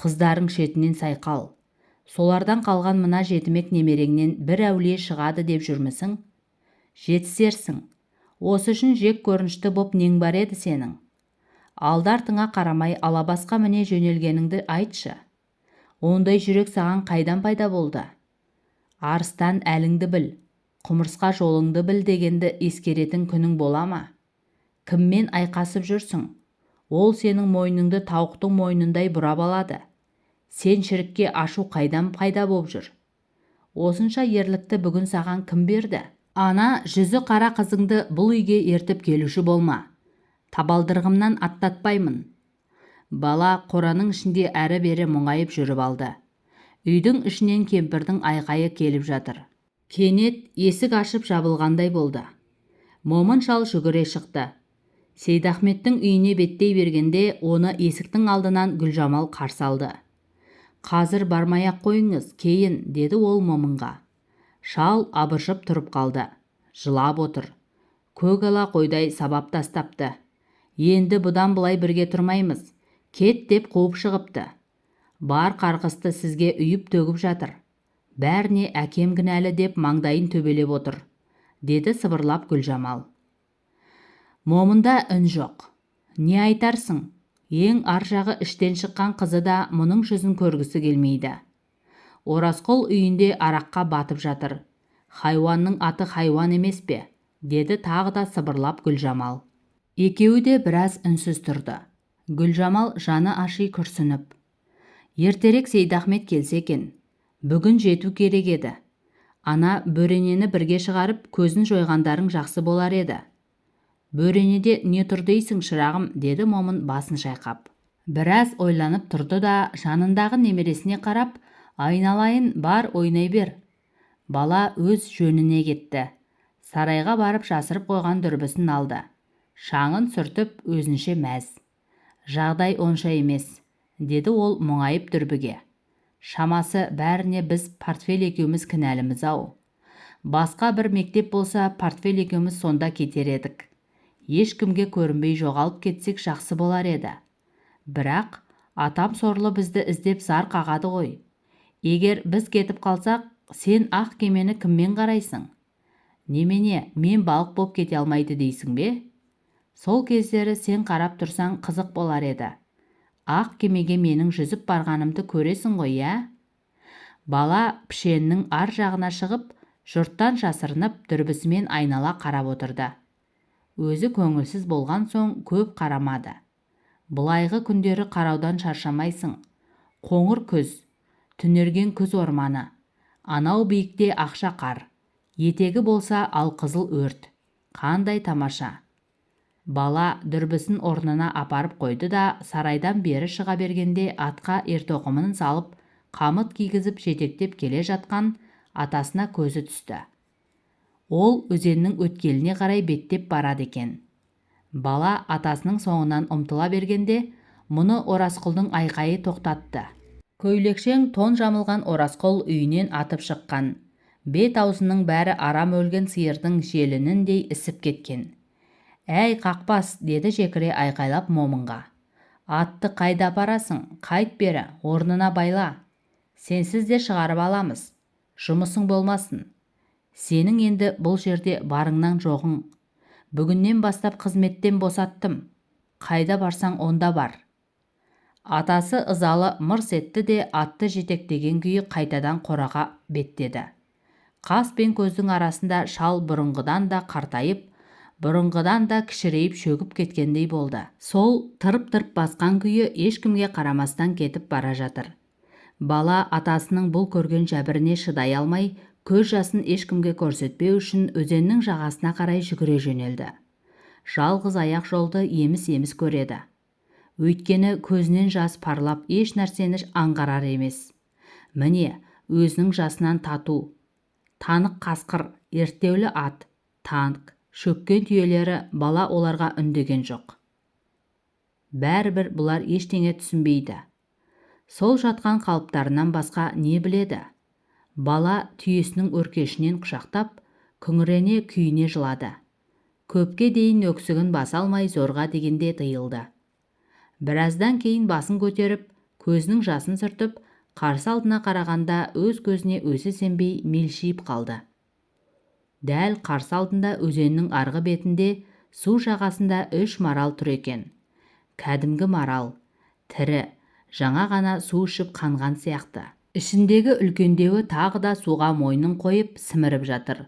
Қыздарың шетінен сайқал. Солардан қалған мына жетімек немереңнен бір әулие шығады деп жүрмісің? Жетісерсің. Осы үшін жек көрінішті боп нең бар еді сенің? Алды-артыңа қарамай алабасқа міне жөнелгеніңді айтшы. Ондай жүрек саған қайдан пайда болды? Арыстан әліңді біл, құмырсқа жолыңды біл дегенді ескеретін күнің бола ма? Кіммен айқасып жүрсің? Ол сенің мойныңды тауықтың мойнындай бұрап алады. Сен шірікке ашу қайдан пайда боп жүр? Осынша ерлікті бүгін саған кім берді? Ана жүзі қара қызыңды бұл үйге ертіп келуші болма. Табалдырығымнан аттатпаймын». Бала қораның ішінде әрі-бері мұңайып жүріп алды. Үйдің ішінен кемпірдің айқайы келіп жатыр. Кенет есік ашып жабылғандай болды. Момын шал жүгіре шықты. Сейдахметтің үйіне беттей бергенде оны есіктің алдынан Гүлжамал қарсы алды. «Қазір бармай-ақ қойыңыз, кейін», – деді ол Момынға. Шал абыржып тұрып қалды. «Жылап отыр. Көк ала қойдай сабап тастапты. Енді бұдан былай бірге тұрмаймыз. Кет деп қуып шығыпты. Бар қарғысты сізге үйіп төгіп жатыр. Бәріне әкем кінәлі деп маңдайын төбелеп отыр», – деді сыбырлап Гүлжамал. Момында үн жоқ. Не айтарсың? Ең ар жағы іштен шыққан қызы да мұның жүзін көргісі келмейді. «Оразқұл үйінде араққа батып жатыр. Хайуанның аты хайуан емес пе?» – деді тағы да сыбырлап Гүлжамал. Екеуі де біраз үнсіз тұрды. Гүлжамал жаны аши күрсініп: «Ертерек Сейдахмет келсе екен. Бүгін жету керек еді. Ана бөренені бірге шығарып, көзін жойғандарың жақсы болар еді». «Бөренеде не тұр дейсің, шырағым?» – деді Момын басын шайқап. Біраз ойланып тұрды да, жанындағы немересіне қарап: «Айналайын, бар, ойнай бер». Бала өз жөніне кетті. Сарайға барып жасырып қойған дүрбісін алды. Шаңын сүртіп, өзінше мәз. «Жағдай онша емес», – деді ол мұңайып дүрбіге. «Шамасы, бәріне біз портфель екеуміз кінәліміз-ау. Басқа бір мектеп болса, портфель екеуміз сонда кетер едік. Ешкімге көрінбей жоғалып кетсек жақсы болар еді. Бірақ атам сорлы бізді іздеп зар қағады ғой. Егер біз кетіп қалсақ, сен ақ кемені кіммен қарайсың? Немене, мен балық боп кете алмайды дейсің бе? Сол кездері сен қарап тұрсаң, қызық болар еді. Ақ кемеге менің жүзіп барғанымды көресің ғой, иә?» Бала пішеннің ар жағына шығып, жұрттан жасырынып, дүрбісімен айнала қарап отырды. Өзі көңілсіз болған соң көп қарамады. Былайғы күндері қараудан шаршамайсың. Қоңыр күз. Түнерген күз орманы. Анау биікте ақша қар. Етегі болса алқызыл өрт. Қандай тамаша! Бала дүрбісін орнына апарып қойды да, сарайдан бері шыға бергенде атқа ертоқымын салып, қамыт кигізіп жетектеп келе жатқан атасына көзі түсті. Ол өзеннің өткеліне қарай беттеп барады екен. Бала атасының соңынан ұмтыла бергенде, мұны Оразқұлдың айқайы тоқтатты. Көйлекшең тон жамылған Оразқұл үйінен атып шыққан. Бет-аузының бәрі арам өлген сиырдың желініндей ісіп кеткен. «Әй, қақбас!» деді жекіре айқайлап Момынға. «Атты қайда апарасың? Қайт бері, орнына байла. Сенсіз де шығарып аламыз. Жұмысың болмасын. Сенің енді бұл жерде барыңнан жоғың. Бүгіннен бастап қызметтен босаттым. Қайда барсаң, онда бар». Атасы ызалы мырс етті де, атты жетектеген күйі қайтадан қораға беттеді. Қас пен көздің арасында шал бұрынғыдан да қартайып, бұрынғыдан да кішірейіп шөгіп кеткендей болды. Сол тырп-тырп басқан күйі ешкімге қарамастан кетіп бара жатыр. Бала атасының бұл көрген жәбіріне шыдай алмай, көз жасын ешкімге көрсетпеу үшін өзеннің жағасына қарай жүгіре жөнелді. Жалғыз аяқ жолды еміс-еміс көреді. Өйткені көзінен жас парлап еш нәрсені аңғарар емес. Міне, өзінің жасынан тату, танық қасқыр, ерттеулі ат, танк, шөккен түйелері, бала оларға үндеген жоқ. Бәрібір бұлар ештеңе түсінбейді. Сол жатқан қалыптарынан басқа не біледі? Бала түйесінің өркешінен құшақтап, күңірене күйіне жылады. Көпке дейін өксігін баса алмай зорға дегенде тыйылды. Біраздан кейін басын көтеріп, көзінің жасын сүртіп, қарсы алдына қарағанда өз көзіне өзі сенбей мелшиіп қалды. Дәл қарсы алдында өзеннің арғы бетінде, су жағасында үш марал тұр екен. Кәдімгі марал, тірі, жаңа ғана су ішіп қанған сияқты. Ішіндегі үлкендеуі тағы да суға мойнын қойып сіміріп жатыр.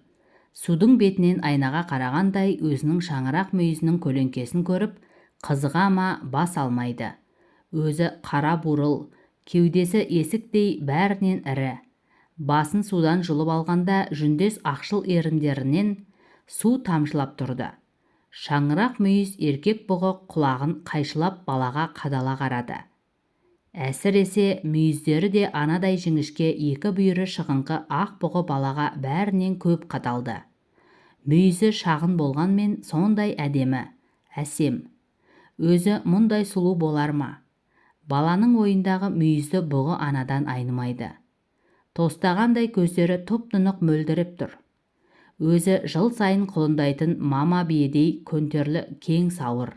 Судың бетінен айнаға қарағандай өзінің шаңырақ мүйізінің көлеңкесін көріп, қызыға ма, бас алмайды. Өзі қара бурыл, кеудесі есіктей бәрінен ірі. Басын судан жұлып алғанда жүндес ақшыл еріндерінен су тамшылап тұрды. Шаңырақ мүйіз еркек бұғы құлағын қайшылап балаға қадала қарады. Әсіресе мүйіздері де анадай жіңішке екі бүйірі шығыңқы ақ бұғы балаға бәрінен көп қадалды. Мүйізі шағын болғанмен сондай әдемі, әсем. Өзі мұндай сұлу болар ма? Баланың ойындағы мүйізді бұғы анадан айнымайды. Тостағандай көздері тұп-тұнық мөлдіреп тұр. Өзі жыл сайын құлындайтын мама биедей көнтерлі кең сауыр.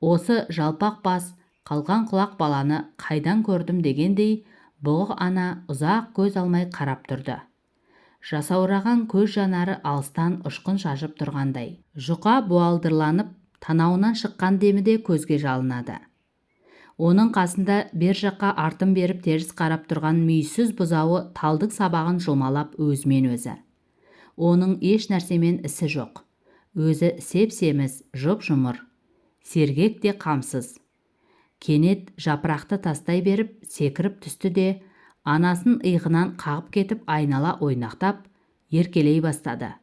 Осы жалпақ бас, қалқан құлақ баланы қайдан көрдім дегендей, бұғы ана ұзақ көз алмай қарап тұрды. Жасаураған көз жанары алыстан ұшқын шашып тұрғандай. Жұқа буалдырланып, танауынан шыққан демі де көзге жалынады. Оның қасында бер жаққа артын беріп теріс қарап тұрған мүйізсіз бұзауы талдың сабағын жұлмалап өзімен өзі. Оның еш нәрсемен ісі жоқ. Өзі сеп-семіз, жұп-жұмыр. Сергек те қамсыз. Кенет жапырақты тастай беріп, секіріп түсті де, анасын иығынан қағып кетіп айнала ойнақтап, еркелей бастады.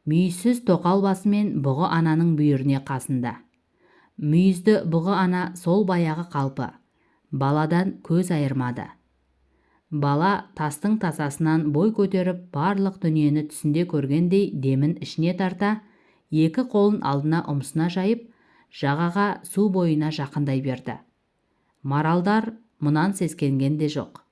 Мүйізсіз тоқал басымен бұғы ананың бүйіріне қасында. Мүйізді бұғы ана сол баяғы қалпы. Баладан көз айырмады. Бала тастың тасасынан бой көтеріп, барлық дүниені түсінде көргендей демін ішіне тарта, екі қолын алдына ұмсына жайып, жағаға, су бойына жақындай берді. Маралдар мұнан сескенген де жоқ.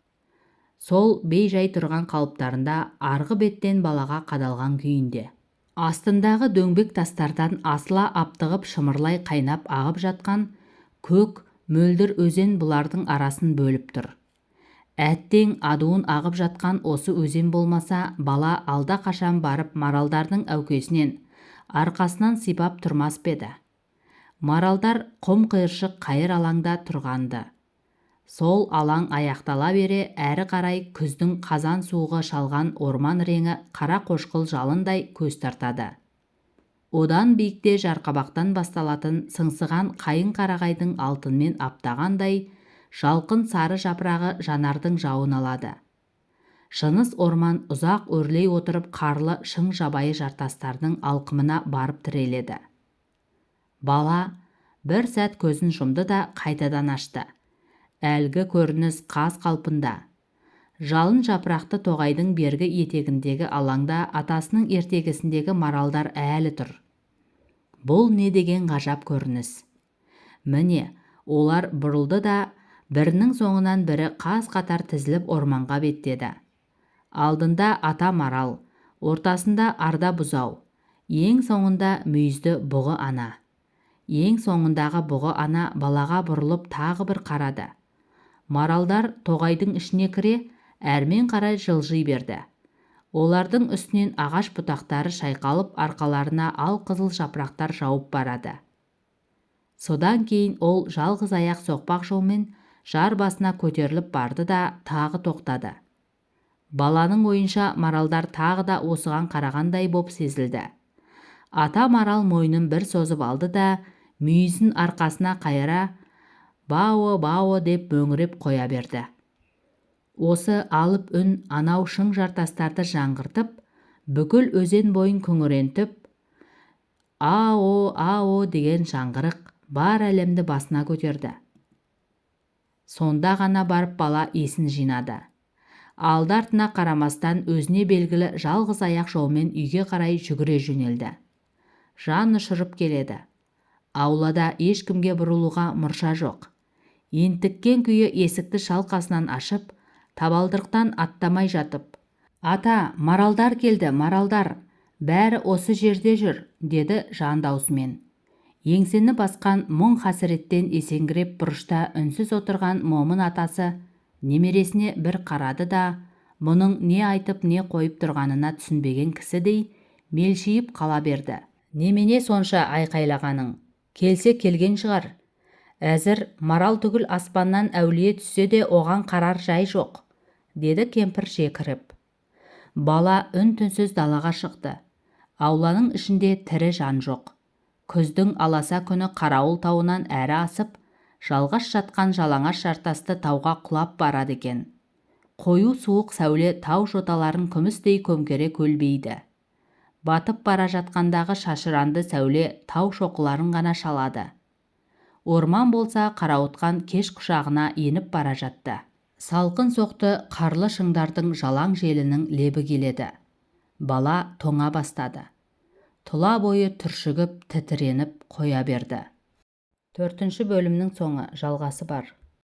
Сол бей-жай тұрған қалыптарында арғы беттен балаға қадалған күйінде. Астындағы дөңбек тастардан асыла аптығып шымырлай қайнап ағып жатқан көк мөлдір өзен бұлардың арасын бөліп тұр. Әттең, адуын ағып жатқан осы өзен болмаса, бала алда қашан барып маралдардың әукесінен, арқасынан сипап тұрмас па еді. Маралдар құм қиыршық қайыр алаңда тұрғанды. Сол алаң аяқтала бере әрі қарай күздің қазан суығы шалған орман реңі қара қошқыл жалындай көз тартады. Одан биікте жарқабақтан басталатын сыңсыған қайың қарағайдың алтынмен аптағандай Жалқын сары жапырағы жанардың жауын алады. Жыныс орман ұзақ өрлей отырып қарлы шың жабайы жартастардың алқымына барып тіреледі. Бала бір сәт көзін жұмды да қайтадан ашты. Әлгі көрініс қаз қалпында. Жалын жапырақты тоғайдың бергі етегіндегі алаңда атасының ертегісіндегі маралдар әлі тұр. Бұл не деген ғажап көрініс? Міне, олар бұрылды да, бірінің соңынан бірі қаз-қатар тізіліп орманға беттеді. Алдында ата марал, ортасында арда бұзау, ең соңында мүйізді бұғы ана. Ең соңындағы бұғы ана балаға бұрылып тағы бір қарады. Маралдар тоғайдың ішіне кіре, әрмен қарай жылжи берді. Олардың үстінен ағаш бұтақтары шайқалып, арқаларына алқызыл жапырақтар жауып барады. Содан кейін ол жалғыз аяқ соқпақ жолмен жар басына көтеріліп барды да тағы тоқтады. Баланың ойынша маралдар тағы да осыған қарағандай боп сезілді. Ата марал мойнын бір созып алды да, мүйізін арқасына қайыра «бао, бао» деп мөңіреп қоя берді. Осы алып үн анау шың жартастарды жаңғыртып, бүкіл өзен бойын күңірентіп, «ао, ао» деген жаңғырық бар әлемді басына көтерді. Сонда ғана барып бала есін жинады. Алды-артына қарамастан өзіне белгілі жалғыз аяқ жолмен үйге қарай жүгіре жөнелді. Жан ұшырып келеді. Аулада ешкімге бұрылуға мұрша жоқ. Ентіккен күйі есікті шалқасынан ашып, табалдырықтан аттамай жатып, «Ата, маралдар келді, маралдар! Бәрі осы жерде жүр», деді жан даусымен. Еңсені басқан мұң хасіреттен есеңгіреп бұрышта үнсіз отырған Момын атасы немересіне бір қарады да, мұның не айтып не қойып тұрғанына түсінбеген кісідей мелшиіп қала берді. «Немене сонша айқайлағаның? Келсе келген шығар. Әзір марал түгіл аспаннан әулие түссе де оған қарар жай жоқ», деді кемпір жекіріп. Бала үн-түнсіз далаға шықты. Ауланың ішінде тірі жан жоқ. Күздің аласа күні Қарауыл тауынан әрі асып, жалғас жатқан жалаңаш жартасты тауға құлап барады екен. Қою суық сәуле тау жоталарын күмістей көмкере көлбейді. Батып бара жатқандағы шашыранды сәуле тау шоқыларын ғана шалады. Орман болса қарауытқан кеш құшағына еніп бара жатты. Салқын соқты қарлы шыңдардың жалаң желінің лебі келеді. Бала тоңа бастады. Тұла бойы түршігіп, тітіреніп қоя берді. Төртінші бөлімнің соңы, жалғасы бар.